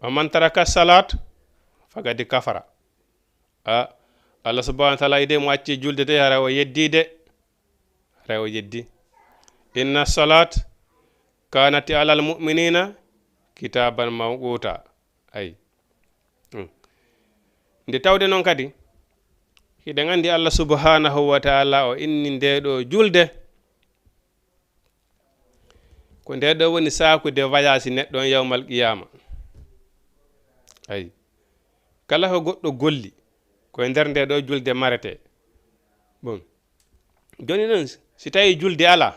Wa man taraka salat faqad kafara. A, Allah subhanahu wa ta'ala ide mo acci julde de, hara o yeddi de. Hara o yeddi. Inna salat kanat alal mu'minina kitaban mawquta. Ay. Hmm. Nde tawde non kadi, hiɗen anndi Allah subhanahu wa ta'ala o inni nde ɗo julde. Ko nde ɗo woni saakude wayaasi neɗɗo on yawmal qiyaama. Ay. Kala ko goɗɗo golli, ko e nder nde ɗo julde marete. Bon. Jooni non, si tawi julde alaa,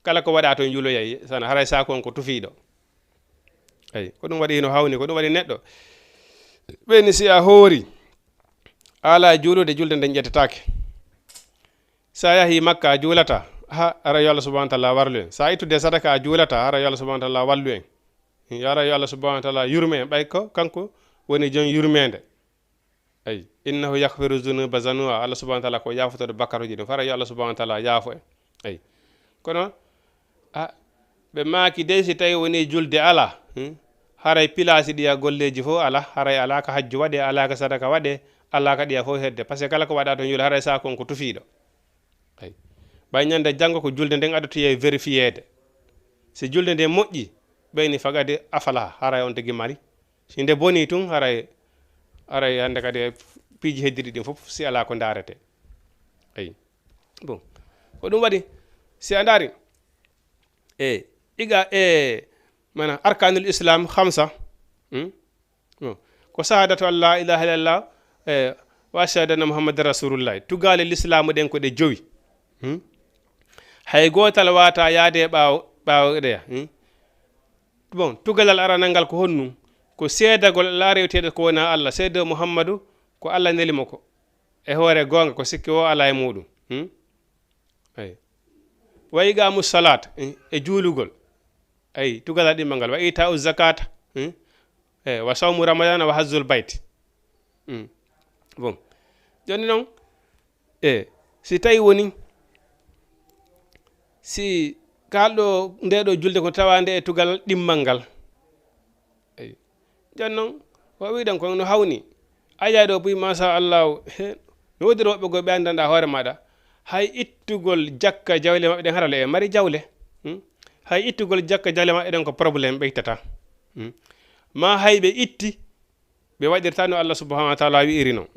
kala ko waɗa toon juloyay, sana haray saaku on ko tufiiɗo. Ay, ko ɗum waɗi hino hawni, ko ɗum waɗi neɗɗo. Ɓeyni si a hoori, a alaa juulude, julde nden ƴettetaake. Sa yahi Makka a juulata, ha, hara yo Allah subhanahu wa ta'ala warlu en. Sa ittude sadaka a juulata, hara yo Allah subhanahu wa ta'ala wallu en. Yo hara yo Allah subhanahu wa ta'ala yurme en, ɓay ko kanko woni jon yurmeende. Ay, innahu yaghfiru dhunuba jami'a. Allah subhanahu wa ta'ala ko yaafotoɗo bakkaruuji ɗin. Hara yo Allah subhanahu wa ta'ala yaafo en. Ay. Kono, a, ɓe maaki dey si tawi woni julde alaa, Hmm? Haray pilaasi ɗiya golleeji fof alaa, haray alaa ka hajju waɗee, alaa ka sadaka waɗee, alaa ka ɗiya fof hedde. Parce que kala ko waɗaa toon yuli, haray saakon ko tufiiɗo. Ay. Ɓay ñande janngo ko julde nden addotoyee vérifiyeede. Si julde nden moƴƴi, ɓeyni fagade afala, haray on tigi mari. Si nde bonii tun, haray, haray hannde kadi piiji heddiɗi ɗin fof si alaa ko ndaarete. Ay. Bon. Ko ɗum waɗi, si a ndaari, e, iga, e, mana arkanul islam khamsa, hmm? Bon. Ko shahadatu an la ilaha illallah, e, wa ashhadu anna Muhammadan rasulullah. Tugaale lislaamu ɗen ko ɗe jowi. Hmm? Hay gootal waata yaade e ɓaawo, ɓaawo ɗeya. Hmm? Bon, tugalal aranal ngal ko honɗum? Ko seedagol alaa rewteeɗo ko wonaa Allah, seede Muhammadu ko Allah neli mo ko. E hoore goonga ko sikke o alaa e muuɗum. Hmm? Eyi. Wa iqaamu salaat, e, e juulugol. Eyi, tugalal ɗimmal ngal. Wa itaa'u zakaata, hmm? Eyi, wa sawmu ramadana wa hajjul bayti. Hmm. Bon. Jooni noon, e, si tawi woni, si kaalɗo nde ɗo julde ko tawaande e tugalal ɗimmal ngal. Eyi. Jooni noon, o wiɗen kon no hawni. Aya ɗo buy, machallahu, he, no woodi woɓɓe goo ɓe anndanɗaa hoore maaɗa. Hay ittugol jakka jawle maɓɓe ɗen, harale e mari jawle. Hmm? Hay ittugol jakka jawle maɓɓe ɗen ko problème ɓeytata. Hmm? Ma hay ɓe itti, ɓe waɗirta no Allah subhanahu wa taala wi'iri non.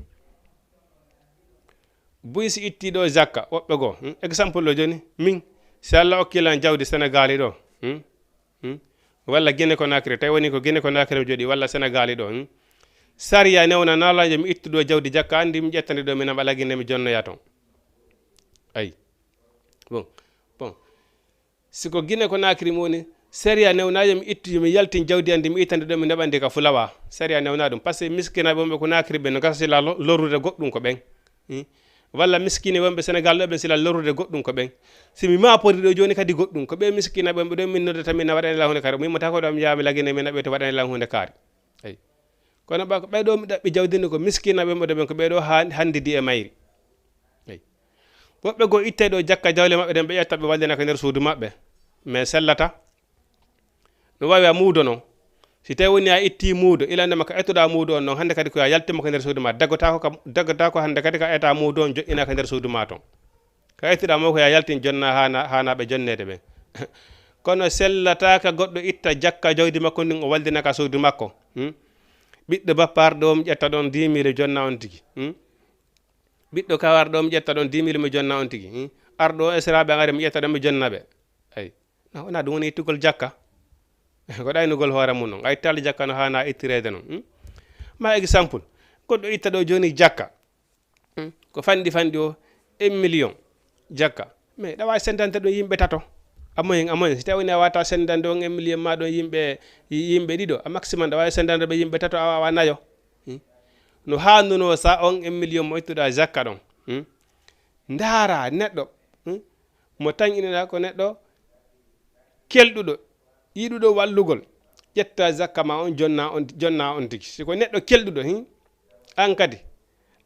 Buy si itti ɗo jakka, woɓɓe goo. Hmm? Exemple ɗo jooni, min, si Allah okki lan jawdi Senegaali ɗo. Hmm? Hmm? Walla Guinée Conakry, tawi woni ko Guinée Conakry mi jooɗi, walla Senegaali ɗo, hmm? Sariya newna naalaajo mi ittu ɗo jawdi jakka, anndi mi ƴettande ɗo, mi naɓa Guinée, mi jonnoya toon. Ayi. Bon. Bon. Si ko Guinée Conakry mi woni, sariya newnaajo mi ittu, yo mi yaltin jawdi anndi, mi ittande ɗo, mi naɓande ka fulawa. Sariya newnaa ɗum. Parce que miskinaaɓe wonɓe Conakry ɓe no gasa sila lo-, lorrude goɗɗum ko ɓen. Hmm? Walla miskiine wonɓe Senegal ɗo ɓen sila lorrude goɗɗum ko ɓen. Si mi maapori ɗo jooni kadi goɗɗum, ko ɓe miskiinaaɓe wonɓe ɗo min noddata min na waɗani lan huunde kaari. Mi immata ko ɗo mi yaha mi lagine mi naɓe to waɗani lan huunde kaari. Eyi. Kono ɓa-, ɓe ɗo mi ɗaɓɓi jawdi ndi ko miskiinaaɓe wonɓe ɗo ɓen ko ɓe ɗo ha-, handidi e mayri. Eyi. Woɓɓe goo ittay ɗo jakka jawle maɓɓe ɗen ɓe ƴetta ɓe wallina ko nder suudu maɓɓe. Mais sellata. No waawi a muudo non. Si tawi woni a itti muudo, ilande ma ka ettuɗaa muudo on non, hannde kadi ko a yalti mo ka nder suudu ma. Daggotaako ka, daggotaako hannde kadi ka eta muudo on joƴƴinaa ka nder suudu ma ton. Ka ettuɗaa mo ko a yaltin jonna haana, haana ɓe jonneede ɓen. Kono sellataa ka goɗɗo itta jakka jawdi makko ndin o wallina ka suudu makko. Hmm? Ɓiɗɗo bappaar ɗo mi ƴetta ɗon dix mille jonna on tigi. Hmm? Ɓiɗɗo kawar ɗo mi ƴetta ɗon dix mille mi jonna on tigi. Hmm? Arɗo o esiraaɓe an ari mi ƴetta ɗon mi jonna ɓe. Ay. Na, wonaa ɗum woni ittugol jakka. Ko ɗaynugol hoore mum non. A ittaali jakka no haana ittireede non. Hmm? Ma exemple, goɗɗo itta ɗo jooni jakka. Hmm? Ko fanɗi fanɗi o, un million jakka. Mais ɗa waawi sendande ɗum yimɓe tato. A moyen, a moyen. Si tawi woni a waata sendande on un million ma ɗon yimɓe, yimɓe ɗiɗo, a maximum ɗa waawi sendande ɓe yimɓe tato, awa, awa nayo. Hmm? No haanunoo sa on un million mo ittuɗaa jakka ɗon. Hmm? Ndaara neɗɗo. Hmm? Mo tan ina ko neɗɗo kelɗuɗo, yiɗuɗo wallugol, ƴetta zakka ma on, jonna on, jonna on tigi. Si ko neɗɗo kelɗuɗo, hin, an kadi,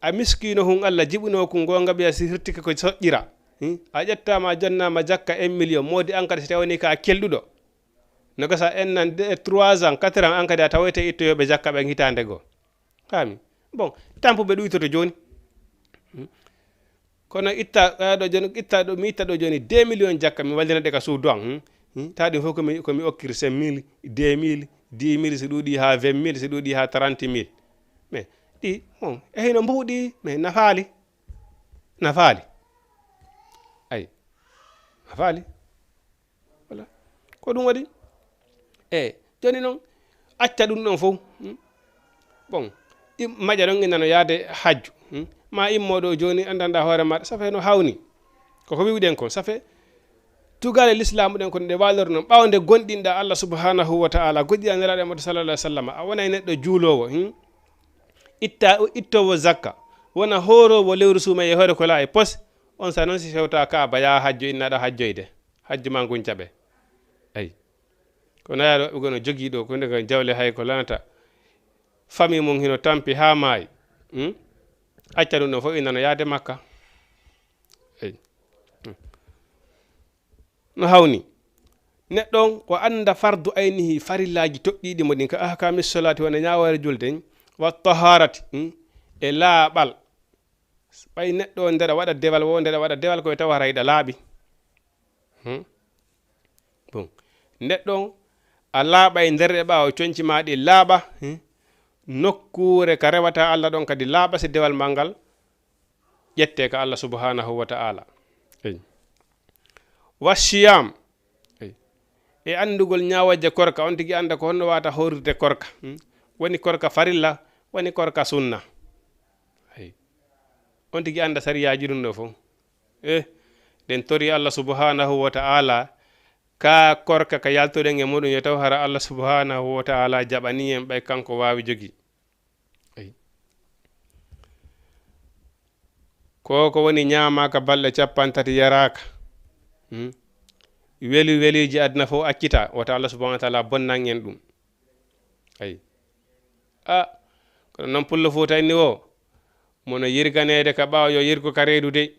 a miskiino hun Allah, jiɓunoo kun goonga ɓeya si hirtike ko soƴƴira. Hin, a ƴettaama, jonnaama jakka un million, moodi an kadi si tawani ka kelɗuɗo. No gasa en nan de trois ans, quatre ans, an kadi a tawoyte ittoyooɓe jakka ɓen hitaande goo. Faami? Bon, tampuɓe ɗuytoto jooni. Hmm. Kono itta, eh, ɗo jooni, itta ɗo, mi itta ɗo jooni deux millions jakka, mi wallina ɗe ka suudu an. Hmm. Hmm. Tawa ɗum fof ko mi, ko mi okkiri cinq mille, deux mille, dix mille, so ɗuuɗi haa vingt mille, so ɗuuɗi haa trente mille. Mais ɗi, bon, e hino mbuuɗi, mais nafaali. Nafaali. Ay. Nafaali. Voilà. Ko ɗum waɗi. E, jooni noon, acca ɗum ɗon fof. Hmm? Bon, im-, maƴa ɗon ina no yaade hajju. Hmm? Ma immo ɗo jooni, anndanɗaa hoore maaɗa, ça fait no hawni. Ko ko wiwɗen kon, ça fait tugaale lislaamu ɗen ko ɗe waalori noon. Ɓaawo nde gonɗinɗaa Allah subhanahu wa ta'ala, goɗɗinɗaa Nelaaɗo Muhammadu sallallahu alaihi wa sallam, a wonay neɗɗo juuloowo, hmm? Itta-, ittoowo zakka, wona hooroowo lewru suumayee hoore ko laa e pos, on sa noon si fewta Kaaba, yaa hajju, innaɗa hajjoyde. Hajju ma ngun jaɓe. Ay. Ko nayaɗo ɓe gono jogii ɗo, ko nde jawle hay ko lanata. Famille mum hino tampi haa maayi. Hmm? Acca ɗum ɗon fof ina no yaade Makka. Ay. Hmm. No hawni. Neɗɗo on ko annda fardu aynihi, farillaaji toɗɗiiɗi mo ɗin, ka ahkaami solaati, wona ñaawoore julde, wa tahaarati, hmm, e laaɓal. Ɓay neɗɗo on ndeɗa waɗa dewal wo, ndeɗa waɗa dewal ko e tawa haray ɗa laaɓi. Hmm? Bon. Neɗɗo on a laaɓa e nder e ɓaawo, conci maa ɗi laaɓa. Hmm? Nokkuure ka rewata Allah ɗon kadi laaɓa, si dewal maa ngal ƴette ka Allah subhanahu wa ta'ala. Ey. Wa siyam. Ey. E anndugol ñaawajje korka, on tigi annda ko honno waata horirde korka. Hmm? Woni korka farilla, woni korka sunna. Ey. On tigi annda sariyaaji ɗum ɗo fof. Eh, ɗen tori Allah subhanahu wa ta'ala, ka korka ka yaltoɗen e muɗum, yo taw hara Allah subhanahu wa ta'ala jaɓani en ɓay kanko waawi jogi. Ey. Ko ko woni ñaamaaka balɗe cappanɗe tati yaraaka. Hmm? Weli weliji aduna fof accita, wota Allah subhanahu wa ta'ala bonnan en ɗum. Ey. A, kono noon pullo Fuuta inni wo, mono yirganeede ka ɓaawo, yo yirgo ka reedu dey.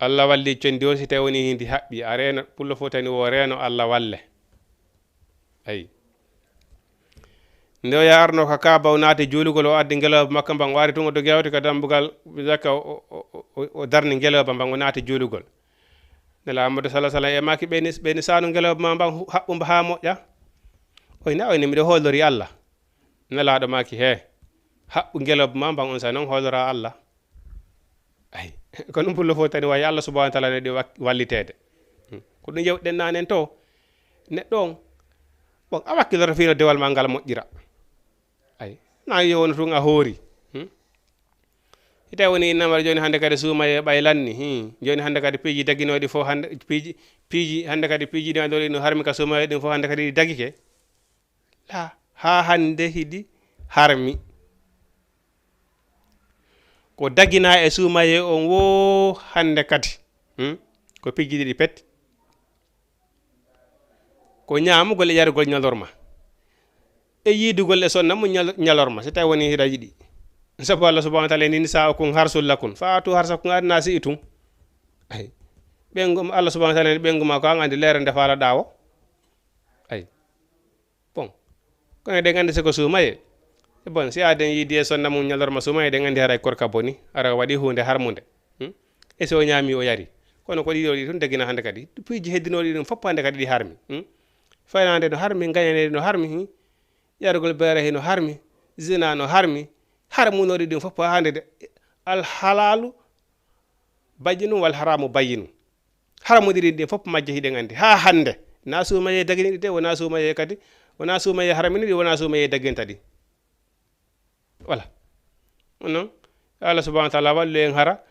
Allah walli condi o, si tawi woni hindi haɓɓi, a reeno, pullo Fuuta inni wo reeno, Allah walle. Ey. Nde o yaarno ka Kaaba, o naati juulugol, o addi ngelooba makko mban, o ari tun o dogi hawti ka dambugal, zakka, o, o, o, o, o darni ngelooba mban, o naati juulugol. Nela Muhammadu sallallahu alaihi wasallam e maaki, ɓeyni, ɓeyni saanu ngelooba ma mban, hu-, haɓɓu mba haa moƴƴa. O ina, o ina, miɗo hoolori Allah. Nelaaɗo maaki, he, haɓɓu ngelooba ma mban, on sa non hoolora Allah. Ay, ko ɗum pullo fof tani wayi Allah subhanahu wa ta'ala ne ɗi wak-, walliteede. Hmm. Ko ɗum yewɗen naanen to. Neɗɗo on, bon, a wakkiloto fii no dewal ma ngal moƴƴira. Ay, na yo wonu tun a hoori. Hmm? Ite woni innamar jooni hannde kadi suumayee ɓay lanni. Hmm. Jooni hannde kadi piiji daginooɗi fof hannde, piiji, piiji hannde kadi piiji ɗi annduɗen no harmi ka suumayee ɗin fof hannde kadi ɗi dagike. La, haa hannde hiɗi harmi. Ko daginaa e suumayee on woo hannde kadi. Hmm? Ko piiji ɗiɗi pet. Ko ñaamugol e yarugol ñalorma. E yiidugol e sonna mum ñal-, ñalorma, si tawi woni hiɗa yiɗi. Sabu Allah subhanahu wa ta'ala nini sa okun harsul lakun. Fa atu harsakum anna si'tum. Ay. Ɓengu, Allah subhanahu wa ta'ala ni ɓengu ma ko an andi leere nde faalaɗaa wo. Ay. Bon. Kono eɗen andi siko suumayee. E bon, si aden yiidi e sonna mum ñalorma suumayee, eɗen andi haray korka boni, ara waɗi huunde harmunde. Hmm? E so o ñaami o yari. Kono ko ɗiɗo ɗi tun dagina hannde kadi. Piiji heddinooɗi ɗum fof hannde kadi ɗi harmi. Hmm? Faynaande no harmi, ngañaneede no harmi. Hmm? Yarugol beere hino harmi. Zina no harmi. Harmunooɗi ɗum fof hannde de. Al halaalu bayyinun wal haraamu bayyinun. Haramuɗi ɗin fof majje hiɗen andi. Haa hannde. Na suumayee dagini ɗi de, wona suumayee kadi. Wona suumayee haramini ɗi, wona suumayee daginta ɗi. Voilà. Ɗum noon, Allah subhanahu wa ta'ala wallu en hara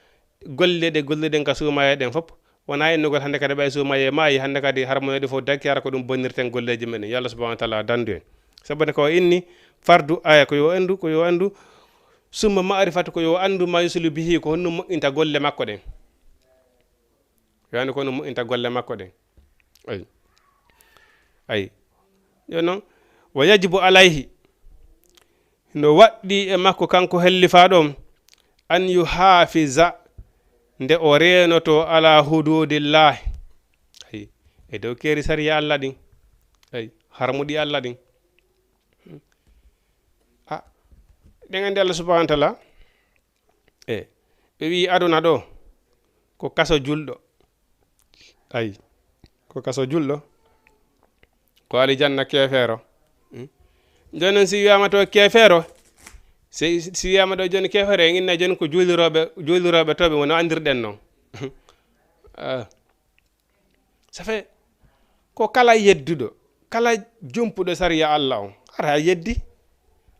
golle ɗe golluɗen ka suumayee ɗen fof. Wona innugol hannde kadi ɓay suumayee maayi, hannde kadi harmoneede fof dakki hara ko ɗum bonnirten golleeji men. Yo Allah subhanahu wa ta'ala dandu en. Sabu ne ko inni fardu aya ko yo anndu, ko yo anndu summa ma'rifatu ko yo anndu ma yusulu bihi ko honno moƴƴinta golle makko ɗen. Yo anndu ko honno moƴƴinta golle makko ɗen. Ay. Ay. Yo noon, wa yajibu alayhi. No waɗɗi e makko kanko hellifaaɗo on, an yuhafiza, nde o reenoto ala hududillahi. Ay. E dow keeri sariya Allah ɗin. Ay. Harmuɗi Allah ɗin. A, ɗen andi Allah subhanahu wa ta'ala. E, ɓe wi'i aduna ɗo ko kaso julɗo. Ay, ko kaso julɗo. Ko alijanna keefeero. Hmm? Jooni noon si wiyaama to keefeero, si, si wiyaama ɗo jooni keefeero, e inna jooni ko juulirooɓe, juulirooɓe to ɓe woni no anndirɗen noon. Ah. Ça fait ko kala yedduɗo, kala jumpuɗo sariya Allah on, hara a yeddi.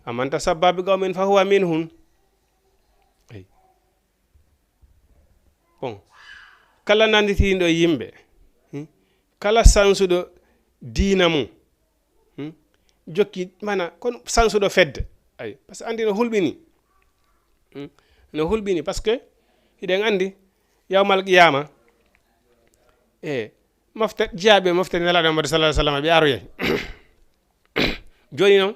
Amanta sabba bi qawmin fa huwa minhum. Ey. Bon. Kala nanditiiɗo yimɓe, hmm? Kala sansuɗo diina mum, hmm? Jokki, mana, kono sansuɗo fedde. Ay, parce que andi no hulɓini. Hmm? No hulɓini, parce que hiɗen andi, yawmal qiyama, e, mofte, jiyaaɓe mofte Nelaaɗo Muhammadu sallallahu alaihi wasallam ɓe aroyay. Jooni noon,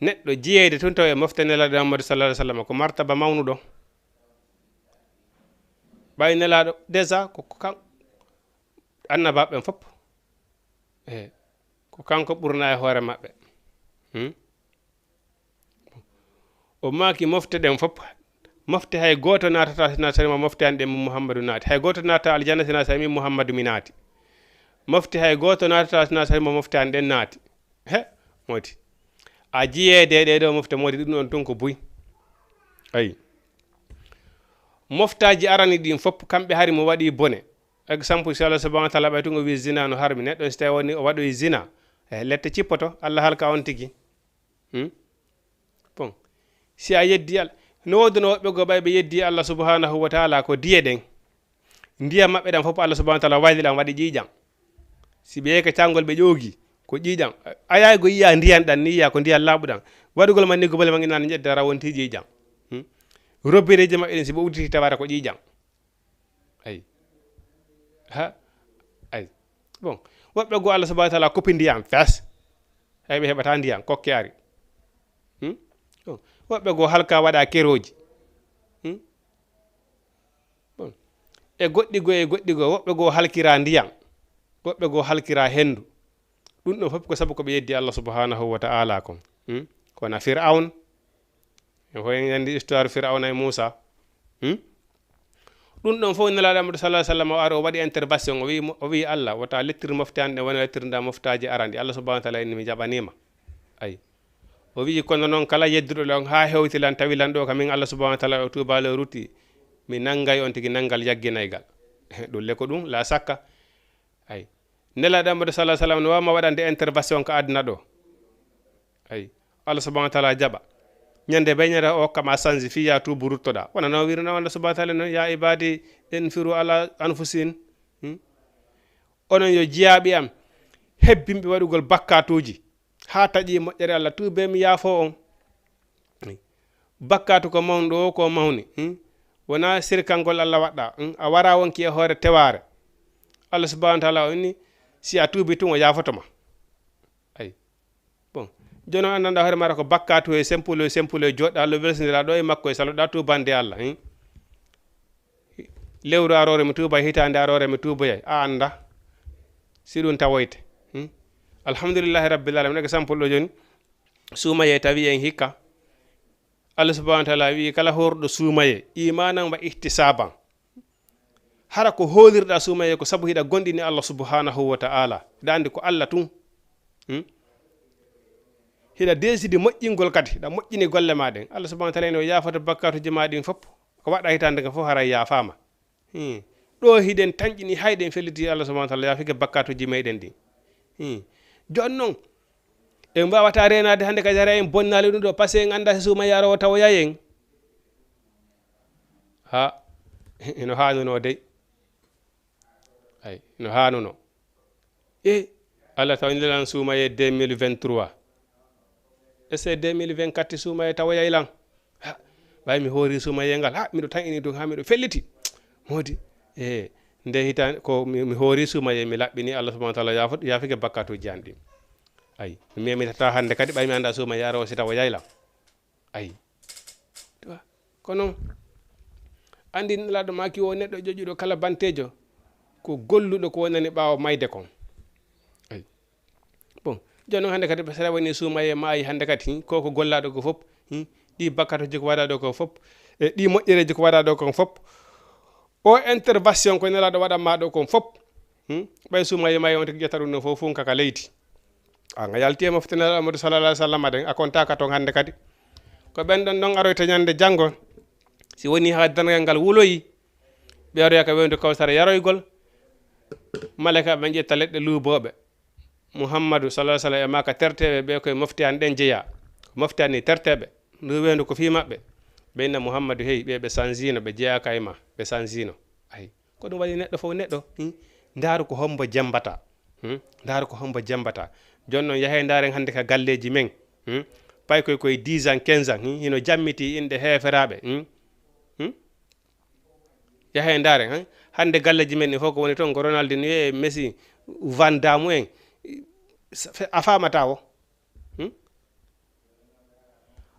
neɗɗo jiyeyde tun taw e mofte Nelaaɗo Muhammadu sallallahu alaihi wasallam ko martaba mawnuɗo. Ɓay Nelaaɗo, déjà, ko, ko kan, Annabaaɓe ɓen fof, e ko kanko ɓurna e hoore maɓɓe. Hmm? O maaki mofte ɗen fof, mofte hay gooto naatata sina sari mo mofte an ɗen mo Muhammadu naati. Hay gooto naatata aljanna sina sari min Muhammadu mi naati. Mofte hay gooto naatata sina sari mo mofte an ɗen naati. He, modi. A jiyeede ɗee ɗoo mofte modi ɗum ɗon tun ko buy. Ayi. Moftaaji arani ɗin fof, kamɓe hari mo waɗi bone. Exemple, si Allah subhanahu wa taala ɓay tun o wi zina no harmi, neɗɗo si tawi woni o waɗoyi zina, e lette cippoto, Allah halka on tigi. Hmm? Bon. Si a yeddi Allah, no woodano woɓɓe goo ɓay ɓe yeddi Allah subhanahu wa taala ko diye ɗen. Ndiyam maɓɓe ɗam fof Allah subhanahu wa taala wayli ɗam waɗi ƴiiƴam. Si ɓe yehi ka caangol ɓe ƴoogi, ko ƴiiƴam. A yahay go yiya ndiyan ɗan ni yiya ko ndiyan laaɓuɗan. Waɗugol man ni gobole man ina ƴedda rawonti ƴiiƴam. Hmm? Robineji maɓɓe ɗin si ɓe udditi tawata ko ƴiiƴam. Ayi. Ha? Ayi. Bon. Woɓɓe goo Allah subhanahu wa taala kopi ndiyan fes. Hay ɓe heɓata ndiyan kokke ari. Hmm? Bon. Woɓɓe goo halka waɗa kerooji. Hmm? Bon. E goɗɗi goo, e goɗɗi goo, woɓɓe goo halkira ndiyan. Woɓɓe goo halkira hendu. Ɗum ɗon fof ko sabu ko ɓe yeddi Allah subhanahu wa ta'ala kon. Hmm? Kono Fir'aun, en fof en nganndi histoire Fir'auna e Muusa. Hmm? Ɗum ɗon fof Nelaaɗo Muhammadu sallallahu alaihi wasallam o ari, o waɗi intervention, o wi'i mo, o wi'i Allah, "Wota lettir mofte an ɗen wona lettirnda moftaaji arani." Allah subhanahu wa ta'ala inni, "Mi jaɓaniima." Ayi. O wi'i, "Kono noon kala yedduɗo lan haa hewti lan, tawi lan ɗo ka min Allah subhanahu wa ta'ala o tuubaali o rutti, mi nanngay on tigi nanngal yagginaygal." Ɗum le ko ɗum, la sakka. Ayi. Nelaaɗo Muhammadu sallallahu alaihi wasallam no waawma waɗande intervention ka aduna ɗo. Ayi. Allah subhanahu wa ta'ala jaɓa. Ñande bay ñande o hokkama sanji fii ya tuubu ruttoɗa. Wona no wirno Allah subhanahu wa ta'ala noon, "Ya ibadi, infiru ala anfusin." Hmm? Onon yo jiyaaɓe am, hebbinɓe waɗugol bakkatuuji, haa taƴi moƴƴere Allah, tuube mi yaafo on. Bakkatu ko mawɗo o, ko mawni. Hmm? Wona sirkangol Allah waɗɗa. Hmm? A wara wonki e hoore tewaare. Allah subhanahu wa ta'ala o inni, si a tuubi tun o yaafoto ma. Ayi. Bon. Jooni on anndanɗa hoore maɗa ko bakkatu e simple, e simple, e joɗɗa Allah welsindira ɗo e makko e saloɗa tuubande Allah. Hmm? Lewru aroore mi tuuba, hitaande aroore mi tuuboyay. A annda si ɗum tawoyte. Hmm? Alhamdulillahi rabbil alamin. Exemple ɗo jooni, suumaye tawi en hikka. Allah subhanahu wa ta'ala wi'i kala horɗo suumaye, imanan wa ihtisaban. Hara ko hoolirɗa suumaye ko sabu hiɗa gonɗini Allah subhanahu wa ta'ala. Hiɗa anndi ko Allah tun. Hmm? Hiɗa deesidi moƴƴingol kadi, hiɗa moƴƴini golle ma ɗen. Allah subhanahu wa ta'ala ene o yaafata bakkatuji ma ɗin fof. Ko waɗɗa hitaande kan fof haray yaafaama. Hmm. Ɗo hiɗen tanƴini, hayɗen felliti Allah subhanahu wa ta'ala yaafike bakkatuji meɗen ɗin. Hmm. Jooni noon, en mbawata reenade hannde kadi hara en bonnaali ɗum ɗo, parce que en annda si suuma yarowo tawoyay en. Ha, ino haanuno dey. Ay, ino haanuno. E, Allah tawni lan suumaye deux mille vingt-trois. Est-ce que deux mille vingt-quatre suumaye tawoyay lan? Ha, ɓay mi hoori suumaye ngal. Ha, miɗo tan ini ɗum, ha miɗo felliti. Modi, e, nde hitan ko mi, mi hoori suumaye, mi laɓɓini Allah subhanahu wa ta'ala yaafo-, yaafike bakkatuji an ɗin. Ay, mi memitata hannde kadi ɓay mi annda suumaye arowo si tawoyay lan. Ayi. Tu vois? Ko noon, anndi Nelaaɗo maaki o neɗɗo joƴƴuɗo kala banteejo, ko golluɗo ko wonani ɓaawo mayde kon. Ayi. Bon, jooni noon hannde kadi, so a woni suumaye maayi hannde kadi, hin, ko ko gollaaɗo ko fof, hin, ɗi bakkatuuji ko waɗaaɗo ko fof, e ɗi moƴƴereeji ko waɗaaɗo kon fof, o intervention ko Nelaaɗo waɗan ma ɗo kon fof. Hmm? Ɓay suumaye maayi on tigi ƴetta ɗum no fof funka ka leydi. A nga yalti e mofte Nelaaɗo Muhammadu sallallahu alaihi wasallam ɗen, a kontaaka toon hannde kadi. Ko ɓen ɗon noon aroyta ñande janngo, si woni haa darngal ngal wuloyi, ɓe aroya ka weyndu Kawsara yaroygol, maleyka ɓen ƴetta leɗɗe luubooɓe. Muhammadu sallallahu alaihi wasallam e maaka terteeɓe ɓe koye mofte an ɗen jeyaa. Mofte an ni terteeɓe. Ndu weyndu ko fii maɓɓe. Ɓe inna Muhammadu, hey, ɓe, ɓe sanjino, ɓe jeyaaka e ma, ɓe sanjino. Ayi. Ko ɗum waɗi neɗɗo fof neɗɗo, hmm? Ndaaru ko hombo jembata. Hmm? Ndaaru ko hombo jembata. Jooni noon, yahe ndaaren hannde ka galleeji men. Hmm? Pay koye, koye dix ans, quinze ans, hmm? Hino jammiti inɗe heeferaaɓe. Hmm? Hmm? Yahe ndaaren, hmm? Hannde galleeji men ɗin fof ko woni toon ko Ronaldinho e Messi, Van Damme en. Sa-, fe-, a faamataa o. Hmm?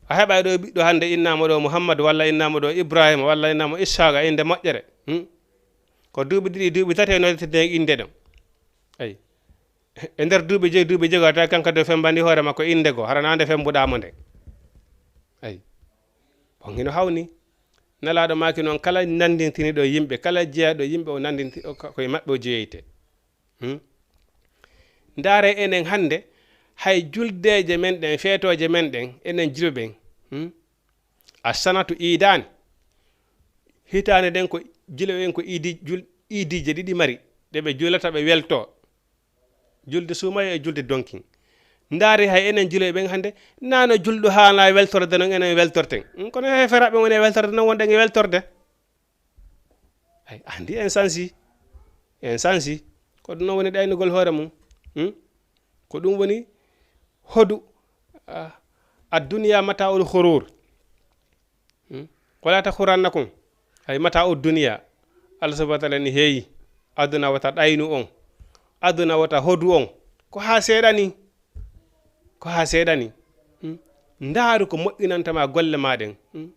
A heɓay ɗo ɓiɗɗo hannde innaama ɗo Muhammad, walla innaama ɗo Ibrahima, walla innaama Ishaaqa, innde moƴƴere. Hmm? Ko duuɓi ɗiɗi, duuɓi tati e noddeteede e innde ɗon. Eyi. E nder duuɓi joyi, duuɓi joyi, a tawi kanko de femmbani hoore makko innde goo, hara naa nde femmbuɗaa mo nde. Eyi. On hino hawni. Nelaaɗo maaki noon, kala nanndintiniiɗo yimɓe, kala jeyaaɗo yimɓe, o nanndinti-, o ka-, ko e maɓɓe o jeyeeyte. Hmm? Ndaare enen hannde, hay juldeeje men ɗen, feetooje men ɗen, enen julɓe ɓen. Hmm? A sanatu iidaani. Hitaande ɗen ko julɓe ɓen ko iidi, jul-, iidiije ɗiɗi mari, ɗe ɓe julata, ɓe weltoo. Julde suumaye e julde donkin. Ndaare hay enen julɓe ɓen hannde, naa no julɗo haanaa weltorde non enen weltorten. Hmm? Kono heeferaaɓe woni e weltorde non, wonɗen e weltorde. Ay, anndi en sansi. En sansi. Ko ɗum noon woni ɗaynugol hoore mum. Hmm? Ko ɗum woni hodu, ah, adduniya mataa'ul ghurur. Hmm? Wala taxurannakum. Ay, mataa'ud duniya. Allah subhanahu wa ta'ala ni heeyi. Aduna wata ɗaynu on. Aduna wata hodu on. Ko haa seeɗa ni. Ko haa seeɗa ni. Hmm? Ndaaru ko moƴƴinanta ma golle ma ɗen. Hmm?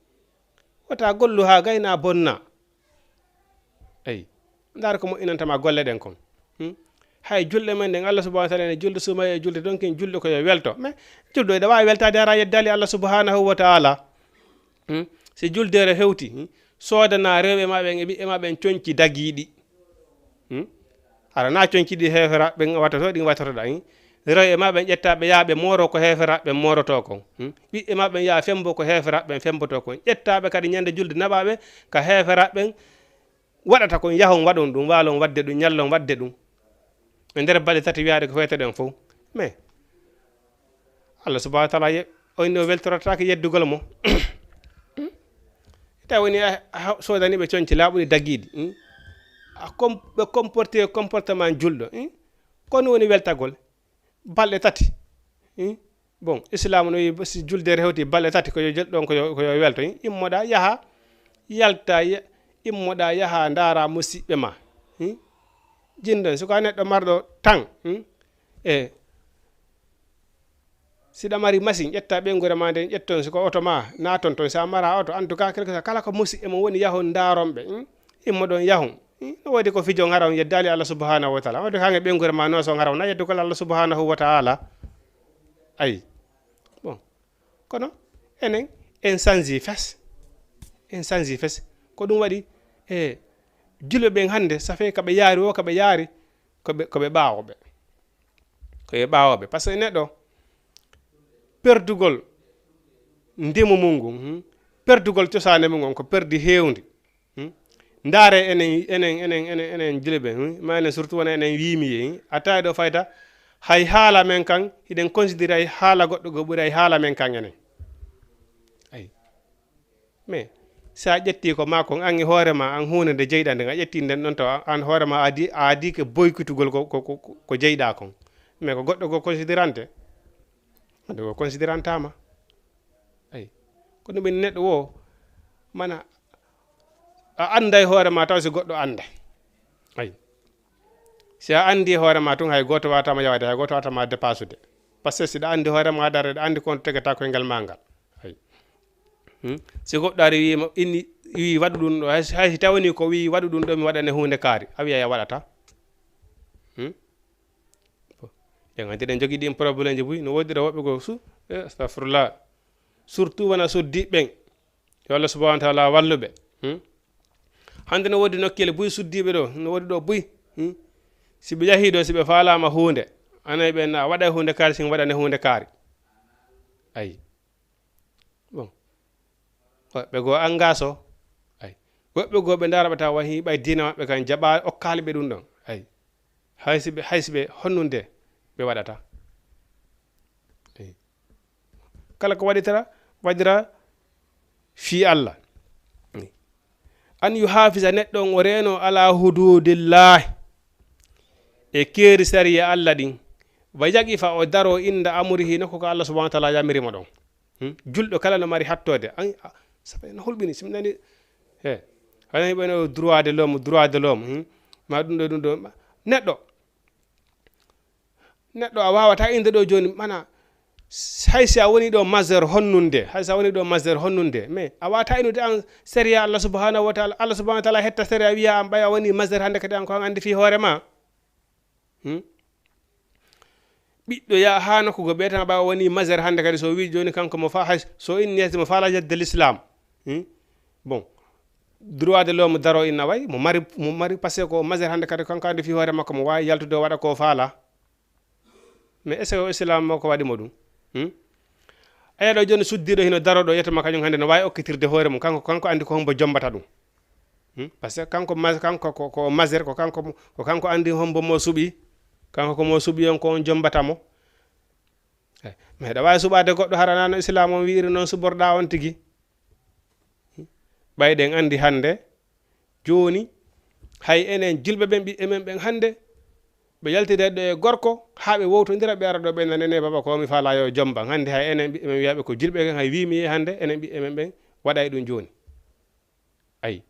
Wata gollu haa gayna bonna. Eyi. Ndaar ko moƴƴinanta ma golle ɗen kon. Hmm? Hay julɗe men ɗen, Allah subhanahu wa ta'ala ne julde suumaye e julde donkin, julɗo ko yo welto. Mais julɗo ina waawi weltaade hara yeddaali Allah subhanahu wa ta'ala. Hmm? Si juldeere hewti, hmm? Soodana rewɓe ma ɓen e ɓiɓɓe ma ɓen coñci dagiiɗi. Hmm? Hara na coñci ɗi heeferaaɓe ɓen watta to, ɗin wattotoɗaa, hin? Rewɓe ma ɓen ƴettaa ɓe yaa ɓe mooro ko heeferaaɓe ɓen moorotoo kon. Hmm? Ɓiɓɓe ma ɓen yaa fembo ko heeferaaɓe ɓen fembotoo kon. Ƴettaa ɓe kadi ñande julde naɓaa ɓe ka heeferaaɓe ɓen waɗata kon, yahon waɗon ɗum, waalon waɗde ɗum, ñallon waɗde ɗum. E nder balɗe tati wiyaade ko feeteɗen fof. Mais Allah subhanahu wa ta'ala ye-, o inni o weltorataake yeddugol mo. Tawi woni a, a soodani ɓe coñci laaɓuɗi dagiiɗi, hmm? A com-, ɓe comporté comportement julɗo, hmm? Ko ɗum woni weltagol balɗe tati, hmm? Bon, Islaamu no wi'i, si juldeere hewti balɗe tati, ko yo jel-, ɗon ko yo, ko yo welto, hmm? Immoɗaa, yaha, yalta, ya-, immoɗaa, yaha, ndaara musiɓɓe ma, hmm? Jinɗon, si ko a neɗɗo marɗo tan, hmm? E Si ɗa mari machine, ƴetta ɓeynguure ma nden, ƴetton, si ko oto ma, naaton ton, si a mara oto, en tout cas, quelque soit, kala ko musiɓɓe mon woni, yahon ndaaron ɓe, hmm? Immoɗon yahon, hmm? No woodi ko fijon hara on yeddaali Allah subhanahu wa ta'ala. Wonde kaŋŋe ɓeynguure ma no son hara on, na yeddugol Allah subhanahu wa ta'ala. Ayi. Bon. Kono enen, en sanji fes. En sanji fes. Ko ɗum waɗi, e, julɓe ɓen hannde, ça fait ka ɓe yaari o, ka ɓe yaari, ko ɓe, ko ɓe ɓaawoɓe. Ko e ɓaawooɓe. Par ce que neɗɗo perdugol ndimu mum ngun, hmm, perdugol cosaane mum ngon ko perdi heewndi. Hmm. Ndaare enen, enen, enen, enen, enen julɓe, hmm, ma enen surtout wona enen wiimi ye, hmm. A tawi ɗo fayda, hay haala men kan, hiɗen considéré hay haala goɗɗo go ɓuri hay haala men kan enen. Ayi. Mais si a ƴetti ko maa kon, an e hoore ma, an huunde nde jeyɗaa nden, a ƴetti nden ɗon tawa an hoore ma a adi, a adi ke boykitugol ko, ko, ko, ko jeyɗaa kon. Mais ko goɗɗo ko considérante. Goɗɗo ko considérantama. Ayi. Ko ɗum ɓe neɗɗo wo, mana a annday hoore ma taw si goɗɗo annda. Ayi. Si a anndi hoore ma tun, hay gooto waawata ma yawade, hay gooto waawata ma dépassude. Par ce que si ɗa anndi hoore ma, aɗa, aɗa anndi ko on tegata koyngal ma ngal. Hay. Hmm? Si goɗɗo ari wiima, inni, wii waɗu ɗum ɗo, hay, hay si tawani ko wii waɗu ɗum ɗo, mi waɗane huunde kaari, a wiya a waɗata. Hmm? Bon. Ɗen anndi ɗen jogii ɗin problème ji buy, no woodira woɓɓe goo su-, eh, astagfirullah. Surtout wona suddiiɓe ɓen. Yo Allah subhanahu wa ta'ala wallu ɓe. Hmm? Hannde no woodi nokkeele buy suddiiɓe ɗo, no woodi ɗo buy. Hmm? Si ɓe yahii ɗo, si ɓe faalaama huunde, anay ɓe na waɗa huunde kaari, sin waɗane huunde kaari. Ayi. Bon. Woɓɓe goo angaso. Ayi. Woɓɓe goo ɓe ndaara ɓe tawa wahi ɓay diina maɓɓe kan jaɓa okkaali ɓe ɗum ɗon. Ayi. Hay si ɓe, hay si ɓe honnunde ɓe waɗata. Ayi. Kala ko waɗitara, waɗira fii Allah. An yuhafisa neɗɗo on o reeno ala hududillahi. E keeri sariya Allah ɗin. Wa yaqifa o daro inda amurihi nokku ko Allah subhanahu wa ta'ala yamiri mo ɗon. Hmm? Julɗo kala no mari hattoode. An, a, sabu no hulɓini, si mi nani, he. Hana hiɓe no droit de l'homme, droit de l'homme. Hmm? Ma ɗum ɗo, ɗum ɗo. Ma, neɗɗo. Neɗɗo a waawata innde ɗo jooni, mana, s-, hay si a woni ɗo majeur honnunde, hay si a woni ɗo majeur honnunde, mais a waawata innude an sariya Allah subhanahu wa ta'ala, Allah subhanahu wa ta'ala hetta sariya wiya an ɓay a woni majeur hannde kadi an ko an anndi fii hoore ma. Hmm? Ɓiɗɗo ya haa nokku go ɓeetama ɓawo woni majeur hannde kadi so wi jooni kanko mo fa hay so inni yetde mo faala yetde l'islam. Hmm? Bon, droit de l'homme daro inna way mo mari mo mari parce que ko majeur hannde kadi kanko andi fi hoore makko mo wawi yaltude o waɗa ko faala. Mais est ce que o islam makko waɗi mo ɗum? Hmm? Aya ɗo jooni suddiɗo hino daro ɗo yettoma kañum hannde no wawi okkitirde hoore mum kanko kanko andi ko hombo jombata ɗum. Hmm? Parce que kanko ma- kanko ko, ko majeur ko kanko mo- ko kanko andi hombo mo suɓi. Kanko ko mo suɓi on ko on jombata mo. Eh, meɗa wawi suɓade goɗɗo hara nano islam on wi'iri noon suɓorɗa on tigi. Ɓay ɗen andi hannde jooni hay enen julɓe ɓen ɓiɓɓe men ɓen hannde ɓe yaltida ɗo e gorko haa ɓe wowtodira ɓe ara ɗo ɓe nanene baba ko mi faala yo jomban hannde hay enen ɓiɓɓe men wiyaɓe ko julɓe ken hay wimi ye hannde enen ɓiɓɓe men ɓen waɗay ɗum jooni. Ayi,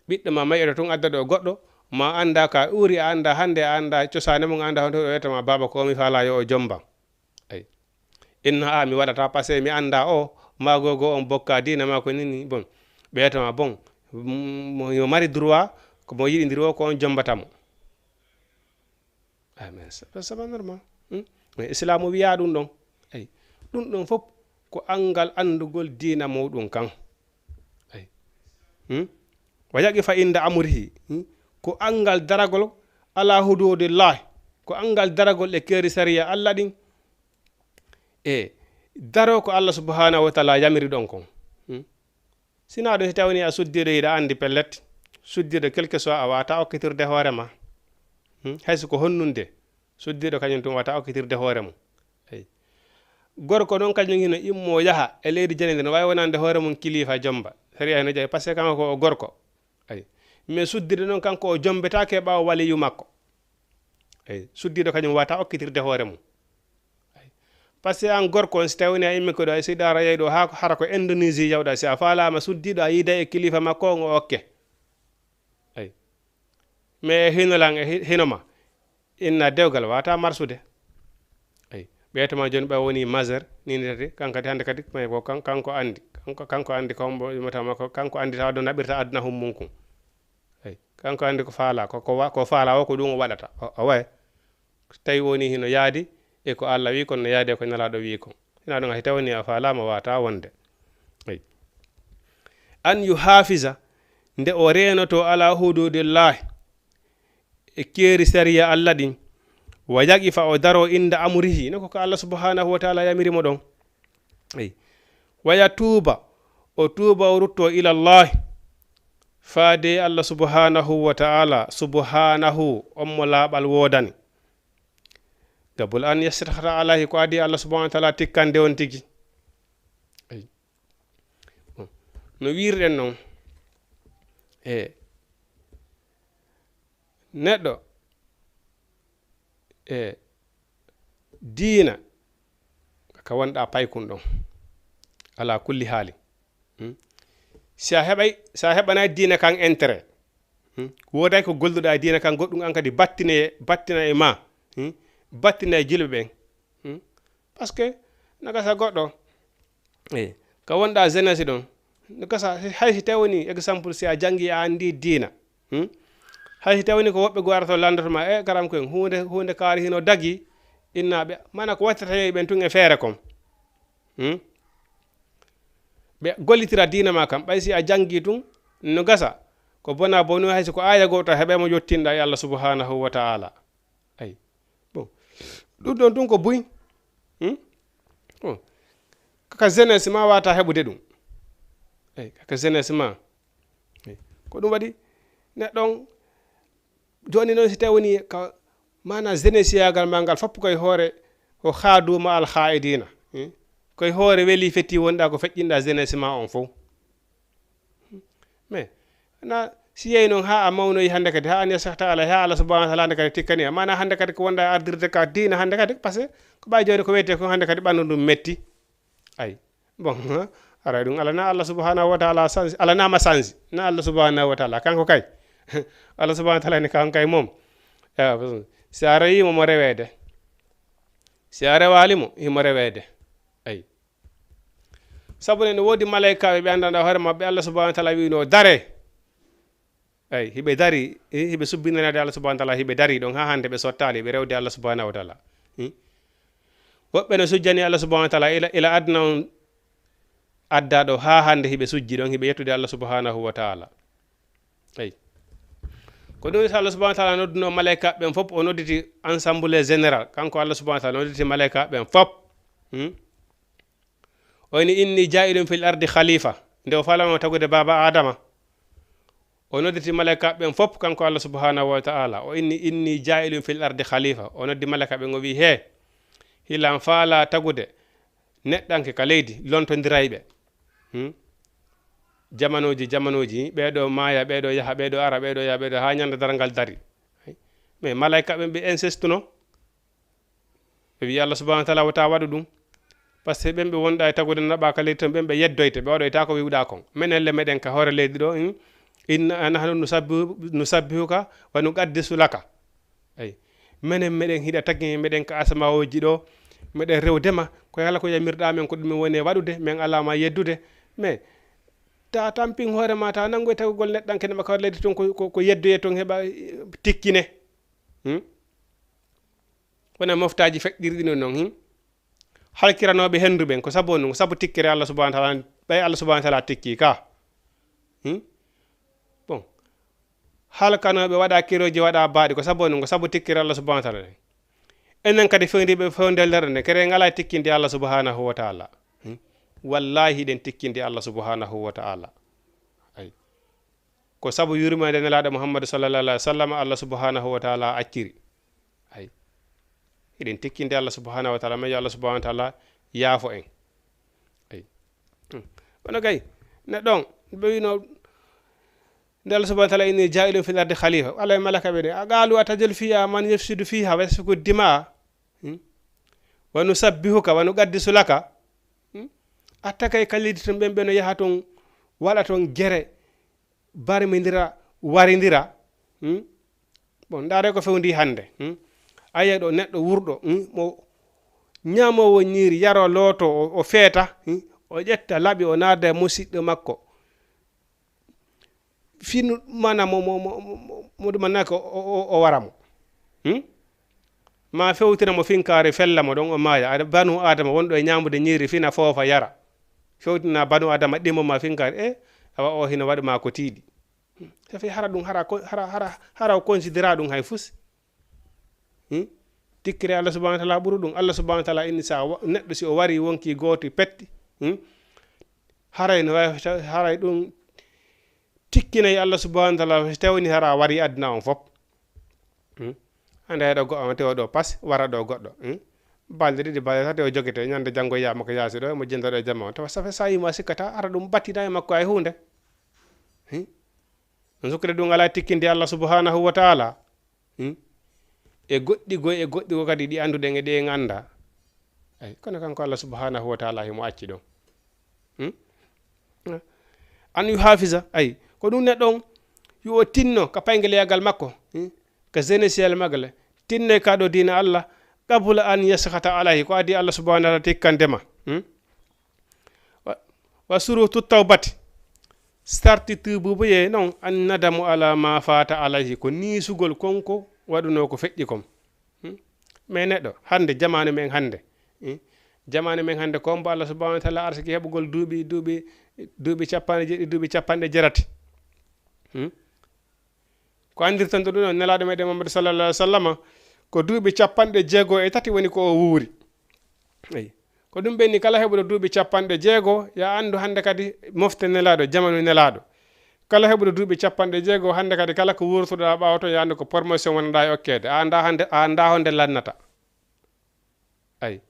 ɓiɗɗo ma mayoto tun adda ɗo goɗɗo ma anda ka uri a anda hannde a anda cosane mum a anda honto ɗo yetama baba ko mi faala yo o jomban. Ayi, inna a mi waɗata parce que mi anda o magogo on bokka dina ma ko nini bon ɓeyatama bon. Mm, mo yo mari droit ko mo yiɗidiri o ko on jombata mo. Amen. C'est pas normal. Hmm? Mais islamu wiya ɗum ɗon. Ayi, ɗum ɗon fof ko angal andugol dina mawɗum kan. Ayi. Hmm? Wa yaqi fa inda amrihi. Hmm? Ko angal daragol ala hududillahi. Ko angal daragol e keeri sariya Allah ɗin. E daro ko Allah subhanahu wa taala yamiri ɗon kon. Hmm? Sina ɗum si tawni a suddiɗo hiɗa andi pellet suddiɗo quelque soit a wata okkitirde hoore ma. Hmm? Hayso ko honnunde suddiɗo kañum tun wata okkitirde hoore mum. Eyi. Gorko noon kañum hino immo yaha e leydi janide no wawi wonande hoore mum kilifa jomba sariya hino jawi parce que kanko ko o gorko. Ayi, mais suddiɗo noon kanko o jombetake ɓawo waliyu makko. Eyi, suddiɗo kañum wata okkitirde hoore mum. Ayi, parce que an gorko on si tawini a immi koɗo ay siɗa ara yeyɗo ha hara ko indonésie yawɗa si a falama suddiɗo a yiida e kilifa makko on o okke. Ayi, mais e hinolan e hi- hinoma inna dewgal wata marsude. Ayi, ɓeytoma joni ɓe woni majeur nini tati kan kadi hande kadi mais ko kan- kanko andi kanko kanko andi ko hombo matama ko kanko andi tawa ɗo naɓirta aduna hum mum kun. Eyi, kanko andi ko faala ko ko wa- ko faala o ko ɗum o waɗata. O- o way tawi woni hino yaadi e ko allah wi kon no yaadi e ko nalaɗo wi kon. Hina ɗum hay tawni a faalama wata wonde. Eyi. An yu hafisa nde o renoto ala hududillahi e keeri sariya allah ɗin wa yaqifa o daro inda amrihi no ko ko allah subhanahu wa taala yamiri mo ɗon. Eyi. Waya tuuba o tuuba o rutto ilallahi faade allah subhanahu wa taala subhanahu ommo laaɓal woodani. Gabul an yastahata alayhi ko adi allah subhanahu wa taala tikkande on tigi. Eyi. Bon. No wirɗen noon e neɗɗo e diina ka wonɗa paykun ɗon ala kulli haali. Hmm? Si a heɓay si a heɓanay diina kan intérêt. Hmm? Woday ko golluɗa e diina kan goɗɗum an kadi battine battine e ma. Hmm? Battine e julɓe ɓen. Hmm? Parce que no gasa goɗɗo e ka wonɗa jeunesse ɗon no gasa hay si tawoni exemple si a janngi a anndi diina. Hmm? Hay si tawoni ko woɓɓe goo arata lanndotoma e garam koyen huunde huunde kaari hino dagi. Innaaɓe mana ko wattata yeeɓe ɓen tun e feere kon. Hmm? Ɓe gollitira diina ma kam ɓay si a janngi tun no gasa ko bona bonu hay si ko aaya goo ta heɓe mo yottinɗa e allah subhanahu wa taala. Ayi. Bon. Ɗum ɗon ɗum ko buy. Hmm? Bon. Kaka jeunesse ma wata heɓude ɗum. Eyi kaka jeunesse ma. Eyi. Ko ɗum waɗi neɗɗon joni noon si tawi woni ka mana jeunesse yagal ma ngal foppu koye hoore o haaduma al haidina. Hmm? Koye hoore weli fetti wonɗa ko feƴƴinɗa jeunesse ma on fof. Mais na si yehi noon ha a mawnoyi hannde kadi ha an yasah taala ha allah subahanahu wa taala hannde kadi tikkani a mana hannde kadi ko wonda e ardirde ka diina hannde kadi parce que ko ɓay joni ko wiyete ko hannde kadi ɓandu ndum metti. Ay. Bon. Ara ɗum ala na allah subahanahu wa taala sansi ala nama sansi na allah subahanahu wa taala kanko kay. Allah subahanahu wa taala ni kanko kay moom. Si a rewimo mo rewede si a rewalimo himo rewede. Ay. Sabu ne no woodi malaykaaɓe ɓe anndanɗa hoore maɓɓe allah subahanahu wa taala wino dare. Eyi hiɓe dari hiɓe subbinanade allah subahanahu wa taala hiɓe dari ɗon ha hannde ɓe sottaali ɓe rewde allah subahanahu wa taala. Hmm? Woɓɓe no sujjani Allah subhanahu wa taala ila, ila aduna on adda ɗo, haa hannde hiɓe sujji ɗon, hiɓe yettude Allah subhanahu wa taala. Eyi. Ko ɗum so Allah subhanahu wa taala nodduno malaika ɓen fof, o nodditi ensemble général. Kanko Allah subhanahu wa taala nodditi malaika ɓen fof. Hmm? O inni, "Inni jaa'ilun fil ardi khalifa." Nde o falano tagude baaba Adama, o nodditi malaika ɓen fof, kanko Allah subhanahu wa taala. O inni, "Inni jaa'ilun fil ardi khalifa." O noddi malaika ɓen, o wi, "He, hilan faala tagude neɗɗanke ka leydi, lontondiray ɓe." Hmm? Jamanuuji, jamanuuji, ɓeeɗo maaya, ɓeeɗo yaha, ɓeeɗo ara, ɓeeɗo yaha, ɓeeɗo, haa ñande darngal dari. Mais malaika ɓen ɓe incestuno. Ɓe wi Allah subhanahu wa taala wota waɗu ɗum. Parce que ɓen ɓe wonɗa e tagude naɓa ka leydi ton, ɓen ɓe yeddoyte, ɓe waɗoyta ko wiwɗa kon. Menen le meɗen ka hoore leydi ɗo, in, inna nahnu nusabbihu, nusabbihuka wa nuqaddisu laka. Eyi. Menen meɗen hiɗa tagi meɗen ka asamaawoji ɗo, meɗen rewde ma, ko kala ko yamirɗa men ko ɗum woni e waɗude, men ala ma yeddude. Mais ta tampin hoore ma, ta nangoy tagugol neɗɗanke ne ma ka hoore leydi ton ko, ko, ko yeddoye ton heɓa, eh, tikkine. Hmm? Wona moftaaji feƴƴirɗi no noon, hmm? Halkiranooɓe henndu ɓen, ko sabu honɗum? Ko sabu tikkere Allah subhanahu wa taala, ɓay Allah subhanahu wa taala tikki ka. Hmm? Bon. Halkanooɓe waɗa kerooji, waɗa baaɗi, ko sabu honɗum? Ko sabu tikkere Allah subhanahu wa taala. Enen kadi fewndiiɓe fewndere nder ɗen, kere en alaa tikkinde Allah subhanahu wa taala. Hmm? Wallahi, hiɗen tikkinde Allah subhanahu wa taala. Ay. Ko sabu yurmeende Nelaaɗo Muhammadu sallallahu alaihi wa sallam, Allah subhanahu wa taala acciri. Ay. Hiɗen tikkinde Allah subhanahu wa taala, mais yo Allah subhanahu wa taala yaafo en. Ay. Hmm. Kono kay, neɗɗo on, ɓe wino, nde Allah subhanahu wa taala inni, "Jaa'ilun fil ardi khalifa." Allah e malaka ɓe de, "A qaalu ataj'alu fiha man yufsidu fiha wa yasfiku dima, hmm? Wa nusabbihuka wa nuqaddisu laka." Hmm? Atta kay ka leydi ton ɓen ɓe no yaha ton, waɗa ton gere, barmindira, warindira. Hmm? Bon, ndaare ko fewndi hannde. Hmm? A yi'ay ɗo neɗɗo wurɗo, hmm? Mo ñaamoowo ñiiri, yaro looto, o, o feeta, hmm? O ƴetta laɓi, o naada e musiɗɗo makko. Finu, mana mo, mo, mo, mo, mo, mo ɗum annaka o, o, o, o wara mo. Hmm? Ma fewtina mo finkaari, fella mo ɗon, o maaya. Aɗa banu Adama wonɗo e ñaamude ñiiri, fina, foofa, yara. Fewtina banu Adama ɗimo ma finkaari, e, awa o hino waɗu ma ko tiiɗi. Hmm. Safi hara ɗum, hara ko, hara, hara, hara o considéra ɗum hay fus. Hmm? Tikkire Allah subhanahu wa taala ɓuri ɗum. Allah subhanahu wa taala inni sa wa-, neɗɗo si o wari wonki gooti petti, hmm? Haray no wawi ta-, haray ɗum tikkinay Allah subhanahu wa taala so tawni hara a wari aduna on fop. Hmm? Anda heɗo goɗɗo on tewo ɗo pas, wara ɗo goɗɗo. Hmm? Balɗe ɗiɗi, balɗe tati o jogete, ñande janngo yiyama ko yaasi ɗo, mo jinda ɗo e jamma on. Tawa safe sa yima sikkata, ara ɗum battina e makko hay hunde. Hmm? On sukkata ɗum ala tikkinde Allah subhanahu wa taala. Hmm? E goɗɗi goy, e goɗɗi go kadi ɗi annduɗen e ɗi en annda. Ay, kono kanko Allah subhanahu wa taala himo acci ɗon. Hmm? An yuhafisa, ay, ko ɗum neɗɗo on, yo o tinno ka paygeleyagal makko, hmm? Ka jeunesse makko le, tinno ka ɗo diina Allah, qabla an yaskhata alayhi, ko adi Allah subhanahu wa taala tikkande ma. Hmm? Wa, wa surutu tawbati. Sarti tuububu ye non, an nadamu ala ma fata alayhi, ko niisugol kon ko waɗuno ko feƴƴi kon. Hmm? Mais neɗɗo, hannde, jamaanu men hannde. Hmm? Jamaanu men hannde, ko mbo Allah subhanahu wa taala arsiki heɓugol duuɓi, duuɓi, duuɓi capanɗe jeeɗiɗi, duuɓi capanɗe jeetati. Hmm? Ko anndirten ɗo ɗum, Nelaaɗo meɗen Muhammadu sallallahu alaihi wa sallama, ko duuɓi capanɗe jeego e tati woni ko o wuuri. Eyi. Ko ɗum ɓenni kala heɓuɗo duuɓi capanɗe jeego, ya anndu hannde kadi mofte Nelaaɗo, jamanu Nelaaɗo. Kala heɓuɗo duuɓi capanɗe jeego, hannde kadi kala ko wuurtuɗaa ɓaawo toon, ya anndu ko promotion wonanɗaa e okkeede. A anndaa hannde, a anndaa honde lannata. Ayi.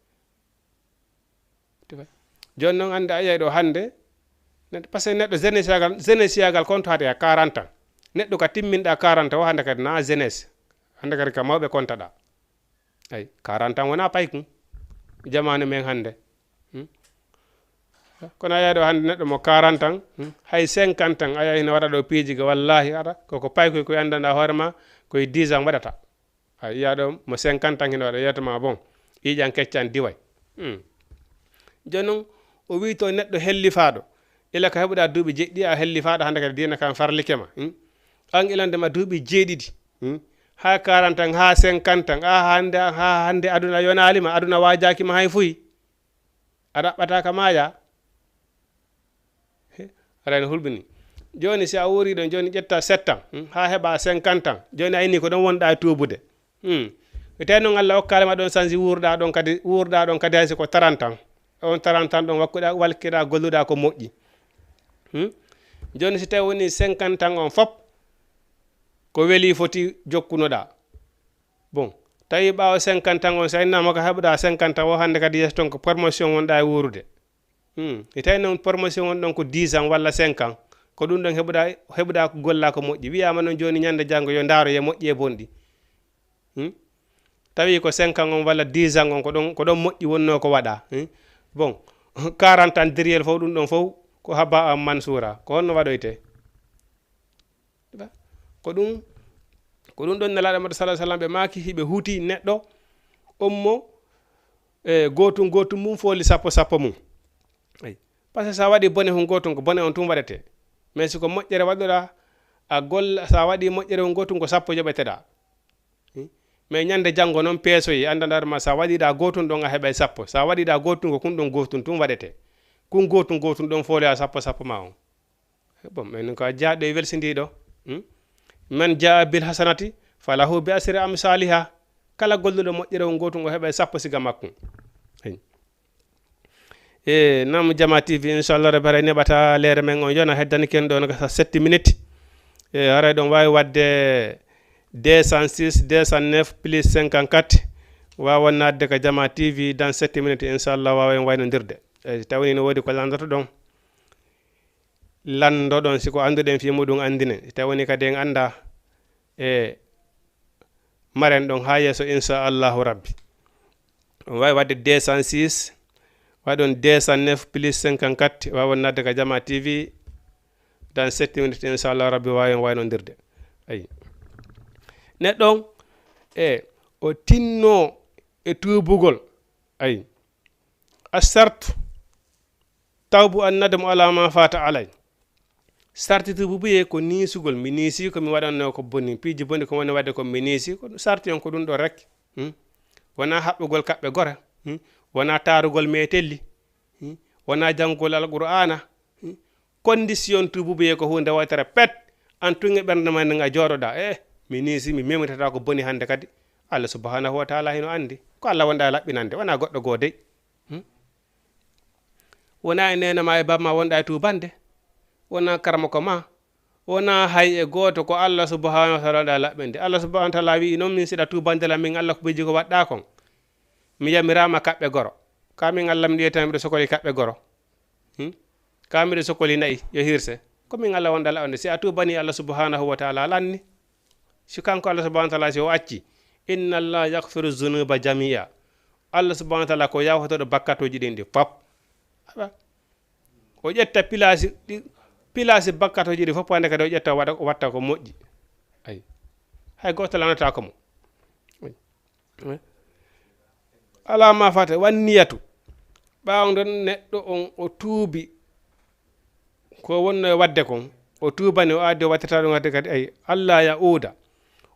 Jooni noon, hannde a yiyay ɗo hannde, neɗɗo, parce que neɗɗo jeunesse yagal, jeunesse yagal konto hade a quarante ans. Neɗɗo ka timminɗa quarante o, hannde kadi na jeunesse. Hannde kadi ka mawɓe kontaɗa. Ay, quarante ans wona paykum. Jamaanu men hannde. Hmm? Kono a yiyay ɗo hannde neɗɗo mo quarante ans, hmm? Hay cinquante ans, a yiyay hino waɗa ɗo piiji ga, wallahi, ara, koko paykoy koy anndanɗa hoore ma, koye dix ans waɗata. A yiya ɗo mo cinquante ans hino waɗa, yiyata ma bon, ƴiiƴan keccan diway. Hmm. Jooni noon, o wi to neɗɗo hellifaaɗo, ila ka heɓuɗa duuɓi jeɗɗi a hellifaaɗo, hannde kadi diina kan farlike ma. Hmm. An ilande ma duuɓi jeeɗiɗi. Hmm. haa quarante ans, haa cinquante ans, haa hannde, haa hannde aduna yonaali ma, aduna waajaaki ma hay fuy. A ɗaɓɓata ka maaya. He, aray no hulɓini. Jooni si a wuuri ɗon, jooni ƴetta sept ans, hmm, haa heɓa cinquante ans. Jooni a inni ko ɗon wonɗa e tuubude. Hmm. Tawi noon Allah okkaali ma ɗon sansi wuurɗa ɗon kadi, wuurɗa ɗon kadi hay si ko trente ans. On trente ans ɗon wakkuɗa, walkiɗa, golluɗa ko moƴƴi. Hmm? Jooni si tawi woni cinquante ans on fop, ko weli foti jokkunoɗa. Bon, tawi ɓaawo cinquante ans on, so a innama ko heɓuɗa cinquante ans o, hannde kadi yeeso toon ko promotion wonɗa e wuurude. Hmm. E tawi noon promotion won ɗon ko dix ans walla cinq ans, ko ɗum ɗon heɓuɗa, heɓuɗa ko golla ko moƴƴi. Wiyama noon jooni ñande janngo yo ndaaro ye moƴƴi e bonɗi. Hmm? Tawi ko cinq ans on walla dix ans on ko ɗon, ko ɗon moƴƴi wonno ko waɗa. Hmm? Bon, quarante ans derrière fof ɗum ɗon fof ko haba an mansura. Ko honno waɗoyte? Ba, ko ɗum, ko ɗum ɗon Nelaaɗo Muhammadu sallallahu alaihi wasallam ɓe maaki, hiɓe huuti neɗɗo ummo, e, gootum gootum mum fooli sappo sappo mum. Ayi. Parce que so a waɗi bone hun gootum, ko bone on tun waɗete. Mais si ko moƴƴere waɗuɗa, a golla, so a waɗi moƴƴere hun gootum, ko sappo yoɓeteɗa. Hmm? Mais ñande janngo noon peesoyi, anndanɗa ma so a waɗiɗa gootum ɗon a heɓay sappo. So a waɗiɗa gootum, ko kun ɗon gootum tun waɗete. Kun gootum gootum ɗon fooli a sappo sappo ma on. Bon, minen ko a jaaɗo e welsindiiɗo. Hmm? Man jaa bil hasanati falahu bi asri amsaliha. Kala golluɗo moƴƴere on gootum o heɓay sappo siga makko. Hey. E nam Jama T V, inchallah rabbi, haray neɓata leere men on yona, heddani ken ɗon ka sept minutes. E haray ɗon waawi waɗde deux cent six, deux cent neuf plus cinquante-quatre. Waawan naatde ka Jama T V dans sept minutes, inchallah waawen waynondirde. E tawi ni no woodi ko landoto ɗon. Lanndo ɗon, si ko annduɗen fii muɗum anndinen. Si tawi woni kadi en annda, e maren ɗon haa yeeso, inchallahu rabbi. On waawi waɗde deux cent six, waɗon deux cent neuf plus cinquante-quatre, waawon naatde ka Jama T V, dans sept minutes, inchallahu rabbi, waawen waynondirde. Ayi. Neɗɗo on, e o tinno e tuubugol. Ayi. Ashartu tawbu an nadamu ala ma fata alay. Sarti tuubu biyee ko niisugol. Mi niisi ko mi waɗanno ko boni. Piiji boni ko woni waɗde ko mi niisi. Ko sarti on ko ɗum ɗo rek. Hmm? Wonaa haɓɓugol kaɓɓe gore. Hmm? Wonaa taarugol meetelli. Hmm? Wonaa janngugol Alqur'aana. Hmm? Condition tuubu biyee ko huunde wootere pet. An tun e ɓernde ma nden a jooɗoɗaa. Eh, mi niisi, mi memitata ko boni hannde kadi. Allah subhanahu wa taala hino anndi. Ko Allah wonɗa e laɓɓinande, wonaa goɗɗo goo dey. Hmm? Wonaa e neene ma e baaba ma wonɗa e tuubande. Wonaa karamoko ma. Wonaa hay e gooto, ko Allah subhanahu wa taala wonɗa e laɓɓinde. Allah subhanahu wa taala wi'i noon, min siɗa tuubande lan, min Allah ko piiji ko waɗɗa kon. Mi yamiraama kaɓɓe goro. Ka min Allah mi ɗiyata miɗo sokoli kaɓɓe goro. Hmm? Ka miɗo sokoli na'i, yo hirse. Ko min Allah wonɗa e laɓɓinde. Si a tuubani Allah subhanahu wa taala lanni. Si kanko Allah subhanahu wa taala si o acci, inna Allah yaghfiru zunuba jamia. Allah subhanahu wa taala ko yaafotooɗo bakkatuuji ɗin ɗi fop. Awa. O ƴetta pilaasi ɗi, pilaasi bakkatuuji ɗi fop, hannde kadi o ƴetta waɗa, o watta ko moƴƴi. Ayi. Hay gooto lanataako mo. Ayi. Alaa ma fata, wan niyatu. Ɓaawo nden neɗɗo on o tuubi ko wonno e waɗde kon, o tuubani, o addi, o wattata ɗum waɗde kadi, ay, Allah ya uuda.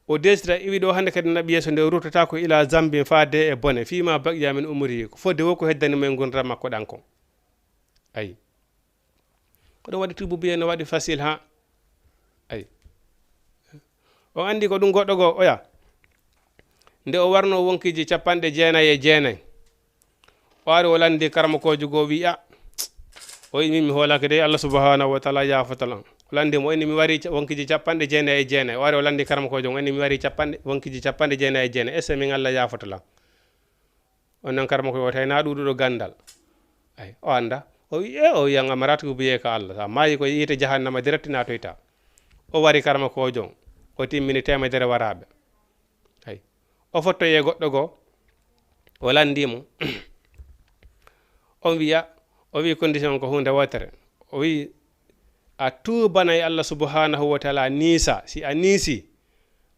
O desira, iwi ɗo hannde kadi naɓi yeeso nde, o ruttata ko ila zambin faade e bone, fii ma baqiya min umri, ko fodde wo ko heddani mo e ngurndan makko ɗan kon. Ay. Ko ɗum waɗi tuubu biyee no waɗi facile ha. Ay. On anndi ko ɗum goɗɗo goo, oya. Nde o warno wonkiji capanɗe jeenayi e jeenayi. O ari o lanndi karamokoojo goo, wi'i, "A, o wi'i, min mi hoolaaki dey, Allah subhanahu wa taala yaafoto lan." O lanndi mo, o inni, "Mi wari ca-, wonkiji capanɗe jeenayi e jeenayi." O ari o lanndi karamokoojo on, o inni, "Mi wari capanɗe, wonkiji capanɗe jeenayi e jeenayi. Est-ce que min Allah yaafoto lan?" On nan karamokoojo o tawi na ɗuuɗuɗo ganndal. Ay, o annda. O wi'i, "E, o wi'i, an a maraa tuubu biyee ka Allah. Sa maayi ko yiite jahannama direct naatoyta." O wari karamokoojo on. O timmini teemedere waraaɓe. Ay. O fottoyi e goɗɗo goo, o lanndii mo. On wi'a, o wi'i condition ko huunde wootere. O wi'i, a tuubanay Allah subhanahu wa taala niisa. Si a niisi,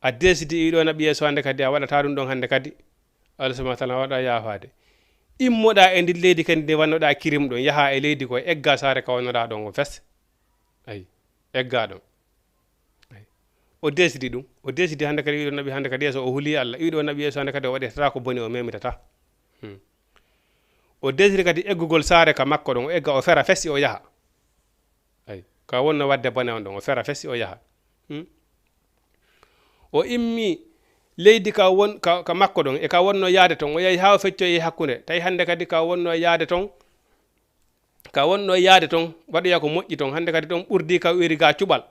a desidi iɗo naɓi yeeso hannde kadi, a waɗata ɗum ɗon hannde kadi. Allah subhanahu wa taala waɗa yaafaade. Immoɗa e ndin leydi kadi ndi wannoɗa kirim ɗon, yaha e leydi ko egga saare ka wannoɗa ɗon o fes. Ay, egga ɗon. Ay. O desidi ɗum. O desidi hannde kadi, wiɗo naɓi hannde kadi yeeso, o huli Allah. Wiɗo naɓi yeeso hannde kadi, o waɗetata ko boni, o memitata. Hmm. O desidi kadi eggugol saare ka makko ɗon, o egga, o fera fesi, o yaha. Ay, ka wonno wadde bone on ɗon, o fera fesi, o yaha. Hmm? O immi leydi ka won, ka, ka makko ɗon, e ka wonno yaade ton, o yahi haa o feccoyi hakkunde. Tawi hannde kadi ka wonno yaade ton, ka wonno yaade ton, waɗoya ko moƴƴi ton. Hannde kadi ton ɓurdi ka wiri ga cuɓal.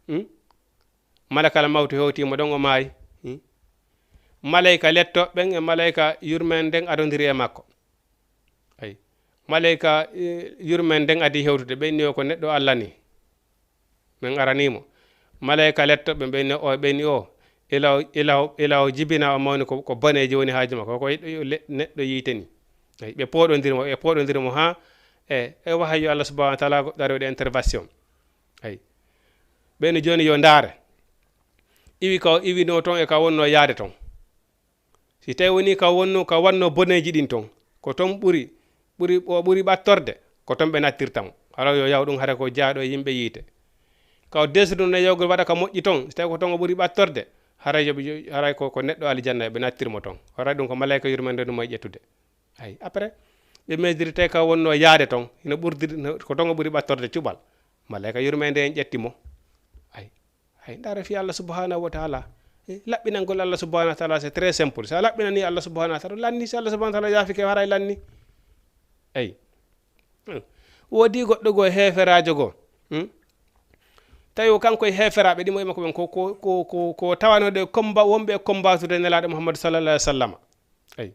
Hmm? Malakal mawtu hewti mo ɗon, o maayi. Hmm? Malayka letto ɓen e malayka yurmeen nden adondiri e makko. Ay. Malayka, eh, yurmeen nden adi hewtude, ɓen ni o ko neɗɗo Allah ni. Min arani mo. Malayka letto ɓen, ɓen ni o, ɓen ni o, ila o, ila o, ila o jibina, o mawni ko, ko boneeji woni haaju makko, ko yiɗɗo yo le-, neɗɗo yiite ni. Ay, ɓe pooɗondiri mo, ɓe pooɗondiri mo haa e, e wahayu Allah subhanahu wa taala, goɗɗo ari waɗi intervention. Ay. Ɓen ni jooni yo ndaare. Iwi ka o iwino ton e ka wonno yaade ton. Si tawi woni ka wonno, ka wanno boneeji ɗin ton, ko ton ɓuri, ɓuri, o ɓuri ɓattorde, ko ton ɓe nattirta mo. Hara yo yaw ɗum, hara ko jaaɗo e yimɓe yiite. Ka o desduno yawgol waɗa ka moƴƴi ton, si tawi ko ton o ɓuri ɓattorde, haray yo ɓe, haray ko, ko neɗɗo aljanna, yo ɓe nattir mo ton. Haray ɗum ko malayka yurmende ɗum e ƴettude. Ay, après, ɓe mesdiri tawi ka wonno yaade ton, hino ɓurdi, ko ton o ɓuri ɓattorde cuɓal. Malayka yurmende en ƴetti mo. Ay. Hay, ndaara fi Allah subhanahu wa taala. Eh, laɓɓinangol Allah subhanahu wa taala, c'est très simple. Sa laɓɓinani Allah subhanahu wa taala, lanni. Si Allah subhanahu wa taala yaafike, haray lanni. Eyi. Hmm. Woodi goɗɗo goo, heeferaajo goo. Hmm? Tawi o kanko e heeferaaɓe ɗi mo e makko ɓen ko, ko, ko, ko, ko tawanoɗe comba-, wonɓe e combattude Nelaaɗo Muhammadu sallallahu alaihi wa sallam. Eyi.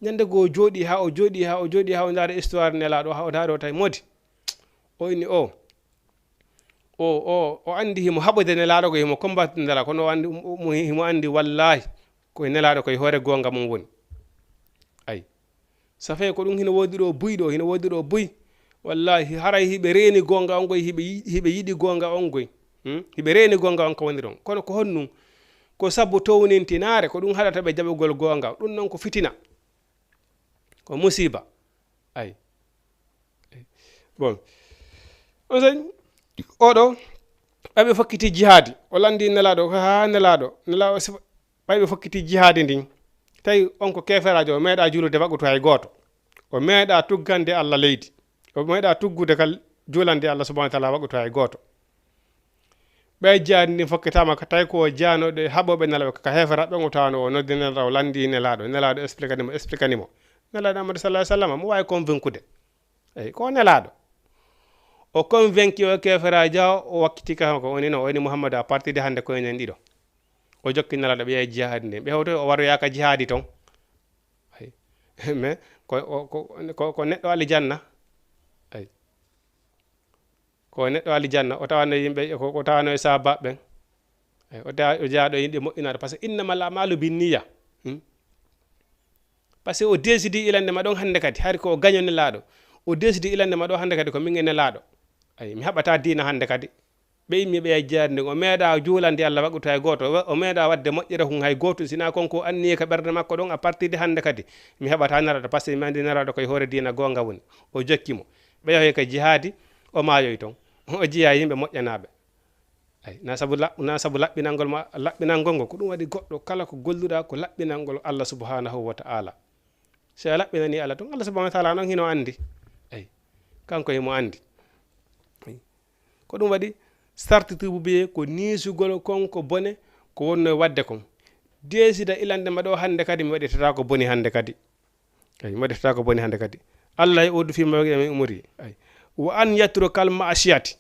Ñande goo o jooɗi haa, o jooɗi haa, o jooɗi haa, o ndaara histoire Nelaaɗo, haa o ndaari o tawi modi. O inni o. O, o, o anndi himo haɓude Nelaaɗo goo, himo combattude Nelaaɗo, kono o anndi, um, um, himo anndi wallaahi ko e Nelaaɗo ko e hoore goonga mum woni. Ay. Safee ko ɗum hino woodi ɗo buy ɗo, hino woodi ɗo buy. Wallaahi, haray hiɓe reeni goonga on goy, hiɓe yi-, hiɓe yiɗi goonga on goy. Hmm? Hiɓe reeni goonga on ka woni ɗon. Kono ko honɗum? Ko sabu townintinaare, ko ɗum haɗata ɓe jaɓugol goonga. Ɗum non ko fitina. Ko musiba. Ay. Bon. On sey, oɗo, ɓay ɓe fokkiti jihaadi, o lanndi Nelaaɗo, ko haa Nelaaɗo, Nelaaɗo sifa, ɓay ɓe fokkiti jihaadi ndin, tawi on ko keeferaajo, o meeɗaa juulude waqutu hay gooto. O meeɗaa tuggande Allah leydi. O meeɗaa tuggude kal juulande Allah subhanahu wa taala waqutu hay gooto. Ɓay jihaadi ndin fokkitaama ka tawi ko o jihaanooɗo e haɓooɓe Nelaaɗo ka heeferaaɓe ɓen, o tawaano o noddi Nelaaɗo, o lanndi Nelaaɗo. Nelaaɗo expliquani mo, expliquani mo. Nelaaɗo Muhammadu sallallahu alaihi wa sallam, mo waawi convaincude. Eyi, ko Nelaaɗo. O convaincu o keeferaajo, o wakkiti ka ko woni no, o woni Muhammadu, à partir de hannde ko enen ɗiɗo. O jokki Nelaaɗo, ɓe yahi jihaadi ndin. Ɓe hewtoyi o waroyaa ka jihaadi ton. Eyi. Mais ko, o, ko, ko, ko neɗɗo aljanna. Eyi. Ko neɗɗo aljanna, o tawano yimɓe, ko, o tawano e sahabaaɓe ɓen. Eyi, o tawa, o jaaɗo yimɓe moƴƴinaaɗo, parce que innamal a'malu binniya. Hmm? Parce que o desidi ilande ma ɗon hannde kadi, hari ko o gaño Nelaaɗo. O desidi ilande ma ɗo hannde kadi ko min e Nelaaɗo. Eyi, mi haɓata diina hannde kadi. Ɓe immi ɓe yajjaade nden, o meeɗa juulande Allah waqutu hay gooto, o, o meeɗa waɗde moƴƴere hun hay gooto, sina kon ko anniye ka ɓernde makko ɗon, à partir de hannde kadi, mi haɓata Nelaaɗo, parce que mi anndi Nelaaɗo koye hoore diina goonga woni. O jokki mo. Ɓe yahoyi ka jihaadi, o maayoyi ton. O jeyaa yimɓe moƴƴanaaɓe. Ay, na sabu la-, na sabu laɓɓinangol ma, laɓɓinangol ngol, ko ɗum waɗi goɗɗo kala ko golluɗa ko laɓɓinangol Allah subhanahu wa ta'ala. Si a laɓɓinani Allah tun, Allah subhanahu wa ta'ala non hino anndi. Ay, kanko himo anndi. Ay. Ko ɗum waɗi sarti tuububuye ko niisugol kon ko bone ko wonno e waɗde kon. Deesida ilande ma ɗo hannde kadi mi waɗitata ko boni hannde kadi. Ay, mi waɗitata ko boni hannde kadi. Allah e odu fi mawɗi amin umuri. Ay. Wa an yatrukal ma'asiyati.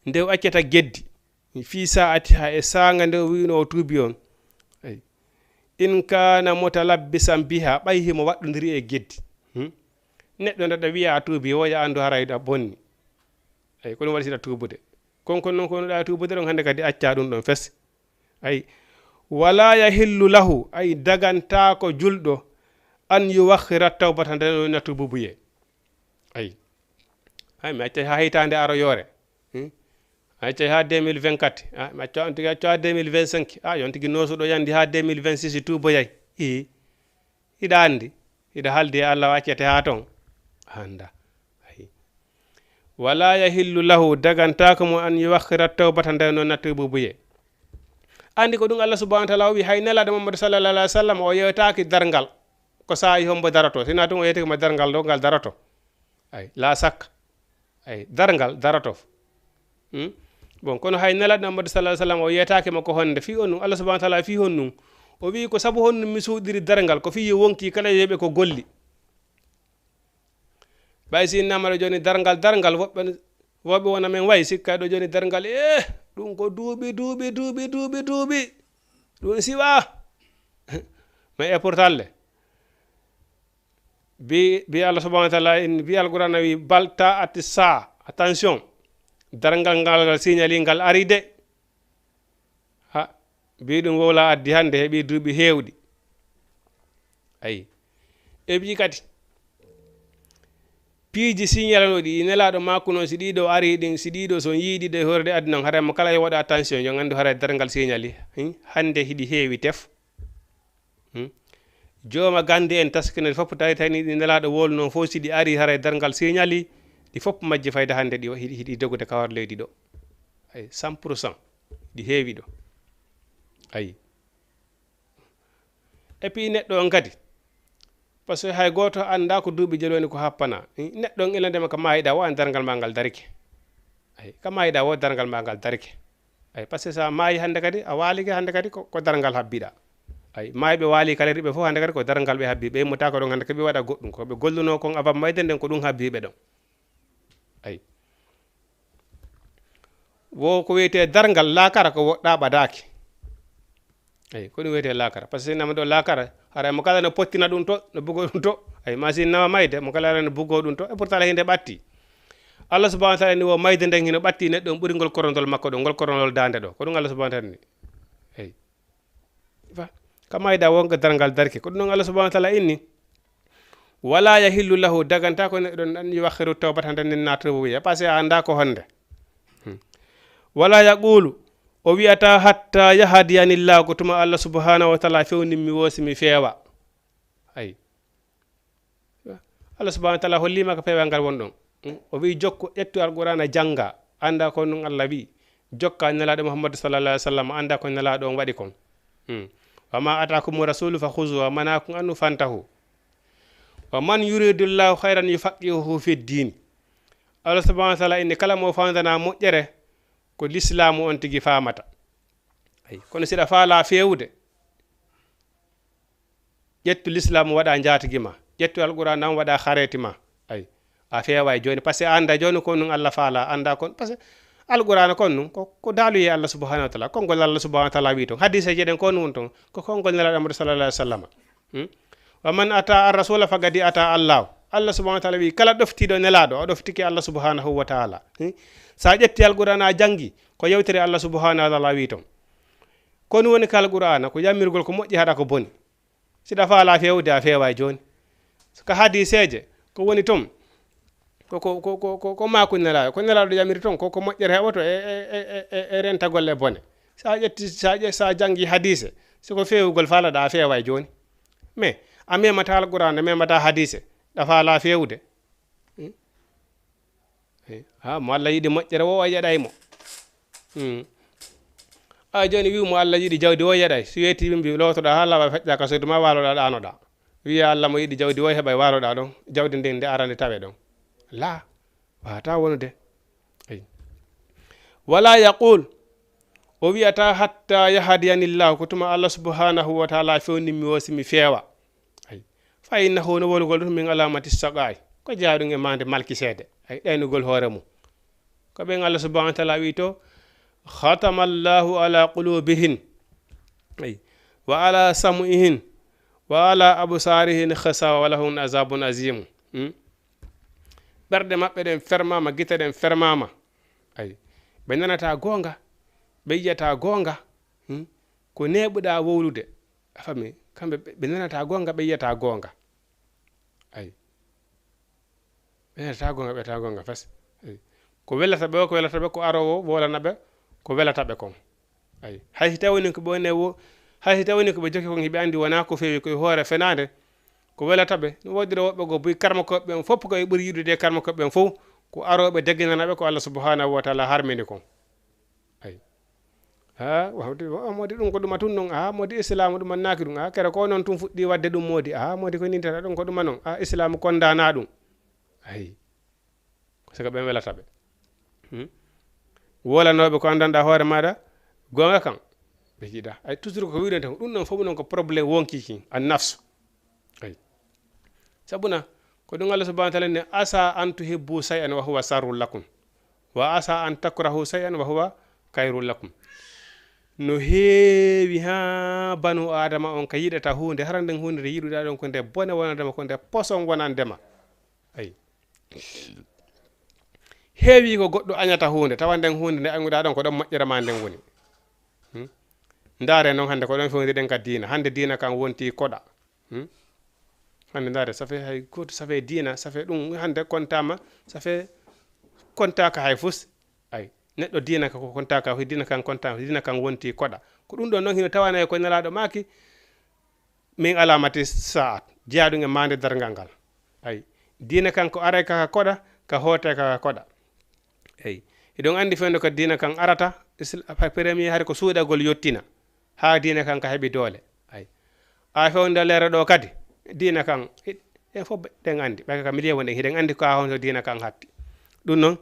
Nde o accata geddi. Fi sa'atiha e saanga nde o wi'no o tuubi on. Ay. In kana mutalabbisan biha, ɓay himo waɗɗondiri e geddi. Hmm? Neɗɗo nde ɗa wi'a a tuubi, woya anndu haray ɗa bonni. Ay, ko ɗum waɗi siɗa tuubude. Kon kon non ko ɗa tuubude ɗon hannde kadi acca ɗum ɗon fes. Ay, wala yahillu lahu, ay, dagantaako julɗo, an yuwakhkhira tawbata, nde o na tuububuye. Ay. Ay, mi accay haa hitaande aroyoore. Hmm? Mi accay haa deux mille vingt-quatre. Ah, mi acca on tigi, acca haa deux mille vingt-cinq. Ah, yon tigi noosuɗo yandi haa deux mille vingt-six tuuboyay. Ii. Hiɗa anndi, hiɗa haaldi e Allah, o accete haa ton? Annda. Ayi. Wala yahillu lahu, dagantaako mo an yuwakhkhira tawbata, nde no na tuububuye. Anndi ko ɗum Allah subhanahu wa taala o wi, hay Nelaaɗo Muhammadu sallallahu alaihi wasallam o yewtaaki darngal. Ko saa'i hombo daroto? Sina tun o yewtike ma darngal ɗo ngal daroto. Ay, la sakka. Ay, darngal daroto. Hmm? Bon, kono hay Nelaaɗo Muhammadu sallallahu alaihi wasallam o yewtaaki ma ko honde? Fii on ɗum, Allah subhanahu wa taala fii on ɗum. O wi ko sabu honɗum mi suuɗiri darngal, ko fii yo wonki kala yeɓe ko golli. Ɓay si innama ɗo jooni darngal, darngal, woɓɓe, woɓɓe wona men way sikka ɗo jooni darngal, eh, ɗum ko duuɓi, duuɓi, duuɓi, duuɓi, duuɓi. Ɗum siwa. Mais e pourtant le. Bi, bi Allah subhanahu wa taala in, bi Alqur'ana wi, "Bal ta'ati saa." Attention. Darngal ngal, ngal signali ngal ari de. Ha, bi ɗum wowla addi hande heɓi duuɓi heewɗi. Ayi. E ɓi kadi. Piiji signalanoɗi, ɗi Nelaaɗo makko noon, si ɗiɗo ari ɗin, si ɗiɗo son yiiɗi ɗe horde aduna on, haray mo kala yo waɗa attention, yo anndu haray darngal signali. Hin, hande hiɗi heewi tef. Hmm? Jooma gande en taskino fof tawi tani ɗi Nelaaɗo wowluno fof, si ɗi ari haray darngal signali, ɗi fof majji fayda hande ɗi hiɗi, hiɗi dogude ka hoore leydi ɗo. Ay, cent pour cent. Ɗi heewi ɗo. Ay. Et puis neɗɗo on kadi, parce que hay gooto anndaa ko duuɓi jooni woni ko happana. Neɗɗo on ila ndema ka maayiɗaa wo an darngal maa ngal darike. Ay, ka maayiɗaa wo darngal maa ngal darike. Ay, parce que sa maayi hannde kadi, a waalike hannde kadi ko, ko darngal habbiɗaa. Ay, maayɓe waali kala riɓe fof hannde kadi ko darngal ɓe habbi. Ɓe immotako ɗon hannde kadi ɓe waɗa goɗɗum. Ko ɓe golluno kon avant mayde nden ko ɗum habbi ɓe ɗon. Ay. Wo ko wiyetee darngal laakara ko woɗɗaa ɓadaaki. Eyi, ko ɗum wiyetee laakara. Par ce que nama ɗo laakara, haray mo kala no pottina ɗum to, no bugoo ɗum to. Eyi, ma si nama mayde, mo kala no bugoo ɗum to. Et pourtant hinde ɓatti. Allah subhanahu wa taala ni wo mayde nden hino ɓatti neɗɗo on ɓuri ngol korondol makko ɗo, ngol korondol daande ɗo. Ko ɗum Allah subhanahu wa taala ni. Eyi. Fa-, ka mayda wonga darngal darke. Ko ɗum non Allah subhanahu wa taala inni. Wala yahillu lahu, daganta ko neɗɗo ɗon, an yuakhiru tawbata, hande nin naata wiya. Parce que a annda ko honde. Hmm. Wala yaqulu, o wi'ata hatta yahdiyanillahu, ko tuma Allah subhanahu wa taala fewni mi woosi mi feewa. Ay. Allah subhanahu wa taala hollima ko peewal ngal won ɗon. Hmm. O wi'i jokku, ƴettu Alqur'ana jannga, annda ko ɗum Allah wi'i. Jokka Nelaaɗo Muhammadu sallallahu alaihi wasallam, annda ko Nelaaɗo on waɗi kon. Hmm. Wa ma atakumu rasulu fa khuzu, wa ma nahakum anhu fantahu. Wa man yuridillahu khairan yufaqihuhu fid din. Allah subhanahu wa taala inni kala mo fandana moƴƴere ko lislaamu on tigi faamata. Ay, kono siɗa faala feewude, ƴettu lislaamu waɗa njaatigi ma, ƴettu Alqur'ana on waɗa xareeti ma. Ay, a feewa e jooni, parce que a annda jooni ko nun Allah faala, annda kon, parce que Alqur'ana kon nun ko, ko daaluye Allah subhanahu wa taala, konngol Allah subhanahu wa taala wi ton. Hadiseeje ɗen ko nun ton, ko konngol Nelaaɗo Muhammadu sallallahu alaihi wasallam. Hmm? Wa man ata ar-rasula faqad ata Allah. Allah subhanahu wa taala wi kala ɗoftiiɗo Nelaaɗo, o ɗoftike Allah subhanahu wa taala. Hmm? Sa ƴetti Alqur'ana a janngi, ko yewtere Allah subhanahu wa taala wi ton. Ko ɗum woni ka Alqur'ana, ko yammirgol ko moƴƴi haɗa ko boni. Siɗa faala feewde, a feewa e jooni. Ka hadiseeje, ko woni ton, ko, ko, ko, ko, ko, ko maaku Nelaaɗo, ko Nelaaɗo yamiri ton, ko, ko moƴƴere heɓoto e, e, e, e, e rentagol e bone. Sa ƴetti, sa ƴe-, sa janngi hadise, si ko feewugol faalaɗa, a feewa e jooni. Mais, a memata Alqur'ana, a memata hadise, ɗa faala feewde. Hmm? Eh, ha, mo Allah yiɗi moƴƴere wo, o yeɗay mo. Hmm. A jooni wi mo Allah yiɗi jawdi wo, yeɗay. Si weeti yimɓe lootoɗa ha laaɓa feƴƴa ka suudu ma, waaloɗa ɗaanoɗa. Wiya Allah mo yiɗi jawdi wo, heɓay waaloɗa ɗon. Jawdi ndin nde arande tawe ɗon. La, wata wonude. Ay. Wala yaqul, o wi'ata hatta yahdiyanillahu, ko tuma Allah subhanahu wa taala fewni mi wo si mi feewa. Ay. Fa innahu, no wolugol ɗum min alamati saqaay. Ko jeyaa ɗum e maande malkiseede. Ay, ɗaynugol hoore mum. Ko ɓen Allah subhanahu wa taala wi to, khatama Allahu ala qulubihin. Ay. Wa ala sam'ihin. Wa ala absarihin ghishawa wa lahum azabun azim. Hmm? Ɓerɗe maɓɓe ɗen fermama, gite ɗen fermama. Ay. Ɓe nanata goonga, ɓe yiyata goonga. Hmm? Ko neeɓuɗa wowlude. A fami? Kamɓe ɓe, ɓe nanata goonga, ɓe yiyata goonga. Ay. Ɓe nanata goonga, ɓe yiyata goonga fes. Ay. Ko welata ɓe o, ko welata ɓe, ko arowo wolana ɓe, ko welata ɓe kon. Ay. Hay si tawni ko ɓe woni wo, hay si tawni ko ɓe jokki kon, hiɓe anndi wona ko feewi, ko e hoore fenaande, ko welata ɓe. No woodira woɓɓe goo buy karmakooɓe ɓen fof, ko ɓe ɓuri yiɗude e karmakooɓe ɓen fof, ko arooɓe deginana ɓe ko Allah subhanahu wa taala harmini kon. Ay. Ha, wawde, o moodi ɗum ko ɗuma tun non. Ha, moodi islaamu ɗum annaaki ɗum. Ha, kere ko non tun fuɗɗi waɗde ɗum moodi. Ha, moodi ko nintata ɗum ko ɗuma non. Ha, islaamu kondaana ɗum. Ayi. Ko saka ɓen welata ɓe. Hmm? Wolanooɓe ko anndanɗaa hoore maaɗa, goonga kan, ɓe jiɗa. Ay, toujours ko wiɗen tan, ɗum ɗon fof non ko problème wonki kin, an nafsu. Ay. Sabuna, ko ɗum Allah subhanahu wa ta'ala ne, "Asa an tuhibbu shay'an wa huwa sharrun lakum. Wa asa an takrahu shay'an wa huwa khairun lakum." No heewi ha banu Adama on ka yiɗata huunde, hara nden huunde nde yiɗuɗaa ɗon ko nde bone wonandema, ko nde poson wonandema. Ay. Heewi ko goɗɗo añata huunde, tawa nden huunde nde añuɗaa ɗon ko ɗon moƴƴere ma nden woni. Hmm? Ndaare noon hannde ko ɗon fewniɗen ka diina. Hannde diina kan wonti koɗa. Hmm? Hannde ndaare, ça fait hay gooto, ça fait diina, ça fait ɗum hannde kontaama, ça fait kontaaka hay fus. Ay, neɗɗo diina ka ko kontaaka, diina kan kontaama, diina kan wonti koɗa. Ko ɗum ɗon noon hino tawanay ko Nelaaɗo maaki, min alaamati sa'at, jeyaa ɗum e maande darngal ngal. Ay, diina kan ko aray ka koɗa, ka hoote ka koɗa. Ay, hiɗon anndi fewndo ko diina kan arata, isla-, pa-, premier hari ko suuɗagol yottina, haa diina kan ka heɓi doole. Ay, a fewndo leere ɗo kadi, diina kan, i-, en fof ɓe-, ɗen anndi, ɓay ka milieu wonɗen, hiɗen anndi ko a honto diina kan hatti. Ɗum noon,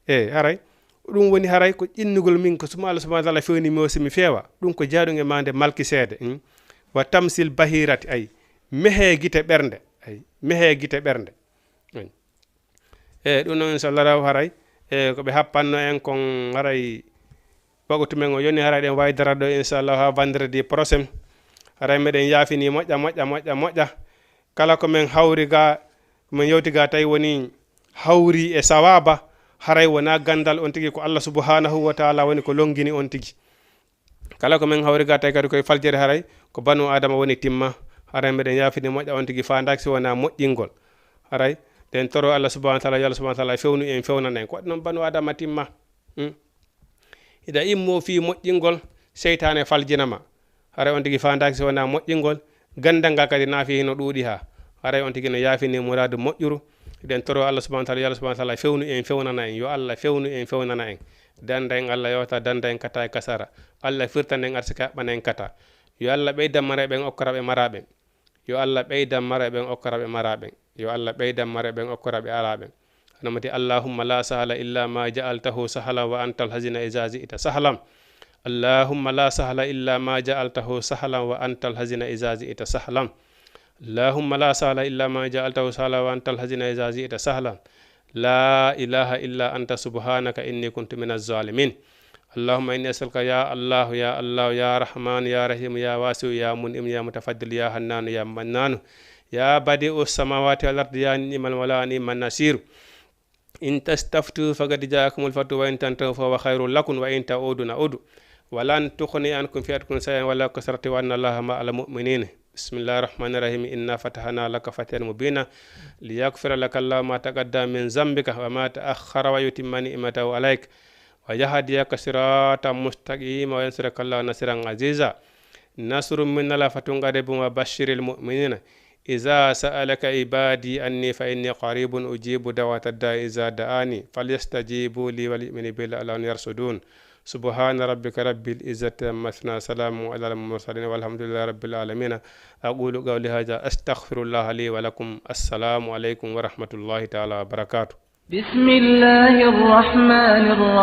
e haray, ɗum woni haray ko ƴinnugol min ko suma Allah subhanahu wa ta'ala fewni mi o si mi feewa, ɗum ko jeyaa ɗum e maande malki seede, hmm? Wa tamsil bahirati, ay, mehe gite ɓernde, ay, mehe gite ɓernde. Ay. E ɗum noon, inchallah, raw haray, e ko ɓe happanno en kon haray, waktu men o yoni, haray ɗen waydara ɗo, inchallah, ha vendredi prochain. Haray meɗen yaafini moƴƴa, moƴƴa, moƴƴa, moƴƴa. Kala ko men hawri ga, ko men yewti ga tawi woni hawri e sawaba, haray wona gandal on tigi, ko Allah subhanahu wa ta'ala woni ko longini on tigi. Kala ko men hawri ga tawi kadi koye faljere haray, ko banu Adama woni timma. Haray meɗen yaafini moƴƴa on tigi faandaaki si wona moƴƴingol. Haray ɗen toro Allah subhanahu wa ta'ala, yo Allah subhanahu wa ta'ala fewnu en, fewnana en. Ko waɗi noon banu Adama timma. Hmm? Hiɗa immo fii moƴƴingol, seytaane faljina ma. Haray on tigi faandaaki si wona moƴƴingol, gandal ngal kadi naafi hino ɗuuɗi ha. Haray on tigi no yaafini muraadu moƴƴuru. Hiɗen toro Allah subhanahu wa ta'ala, yo Allah subhanahu wa ta'ala fewnu en, fewnana en. Yo Allah fewnu en, fewnana en. Danda en Allah yewta, danda en kata e kasara. Allah firtana en arsika, haɓɓana en kata. Yo Allah ɓeydan marayɓe en, okkora ɓe maraaɓe. Yo Allah ɓeydan marayɓe en, okkora ɓe maraaɓe. Yo Allah ɓeydan marayɓe en, okkora ɓe alaaɓe. Hano mati, "Allahumma la sahla illa ma ja'altahu sahlan wa antal hazina iza ji'ta sahlan." Allahumma la sahla illa ma ja'altahu sahlan wa antal hazina iza ji'ta sahlan. Allahumma la sahla illa ma ja'altahu sahlan wa antal hazina iza ji'ta sahlan. La ilaha illa anta subhanaka inni kuntu minaz zalimin. اللهم إني أسألك يا الله، يا الله، يا رحمن، يا رحيم، يا واسع، يا منعم، يا متفضل، يا حنان، يا منان، يا بديع السماوات والأرض، يا نعم المولى، نعم النصير. إن تستفتحوا فقد جاءكم الفتح وإن تنتهوا فهو خير لكم وإن تعودوا نعد ولن تغني عنكم فئتكم شيئا ولو كثرت وأن الله مع المؤمنين. بسم الله الرحمن الرحيم. إنا فتحنا لك فتحا مبينا ليغفر لك الله ما تقدم من ذنبك وما تأخر ويتم نعمته عليك ويهديك صراطا مستقيما وينصرك الله نصرا عزيزا. نصر من الله فتح قريب وبشر المؤمنين. إذا سألك عبادي عني فإني قريب أجيب دعوة الداع إذا دعاني فليستجيبوا لي وليؤمنوا بي لعلهم يرشدون. سبحان ربك رب العزة عما يصفون وسلام على المرسلين والحمد لله رب العالمين. أقول قولي هذا أستغفر الله لي ولكم. السلام عليكم ورحمة الله تعالى وبركاته. بسم الله الرحمن الرحيم.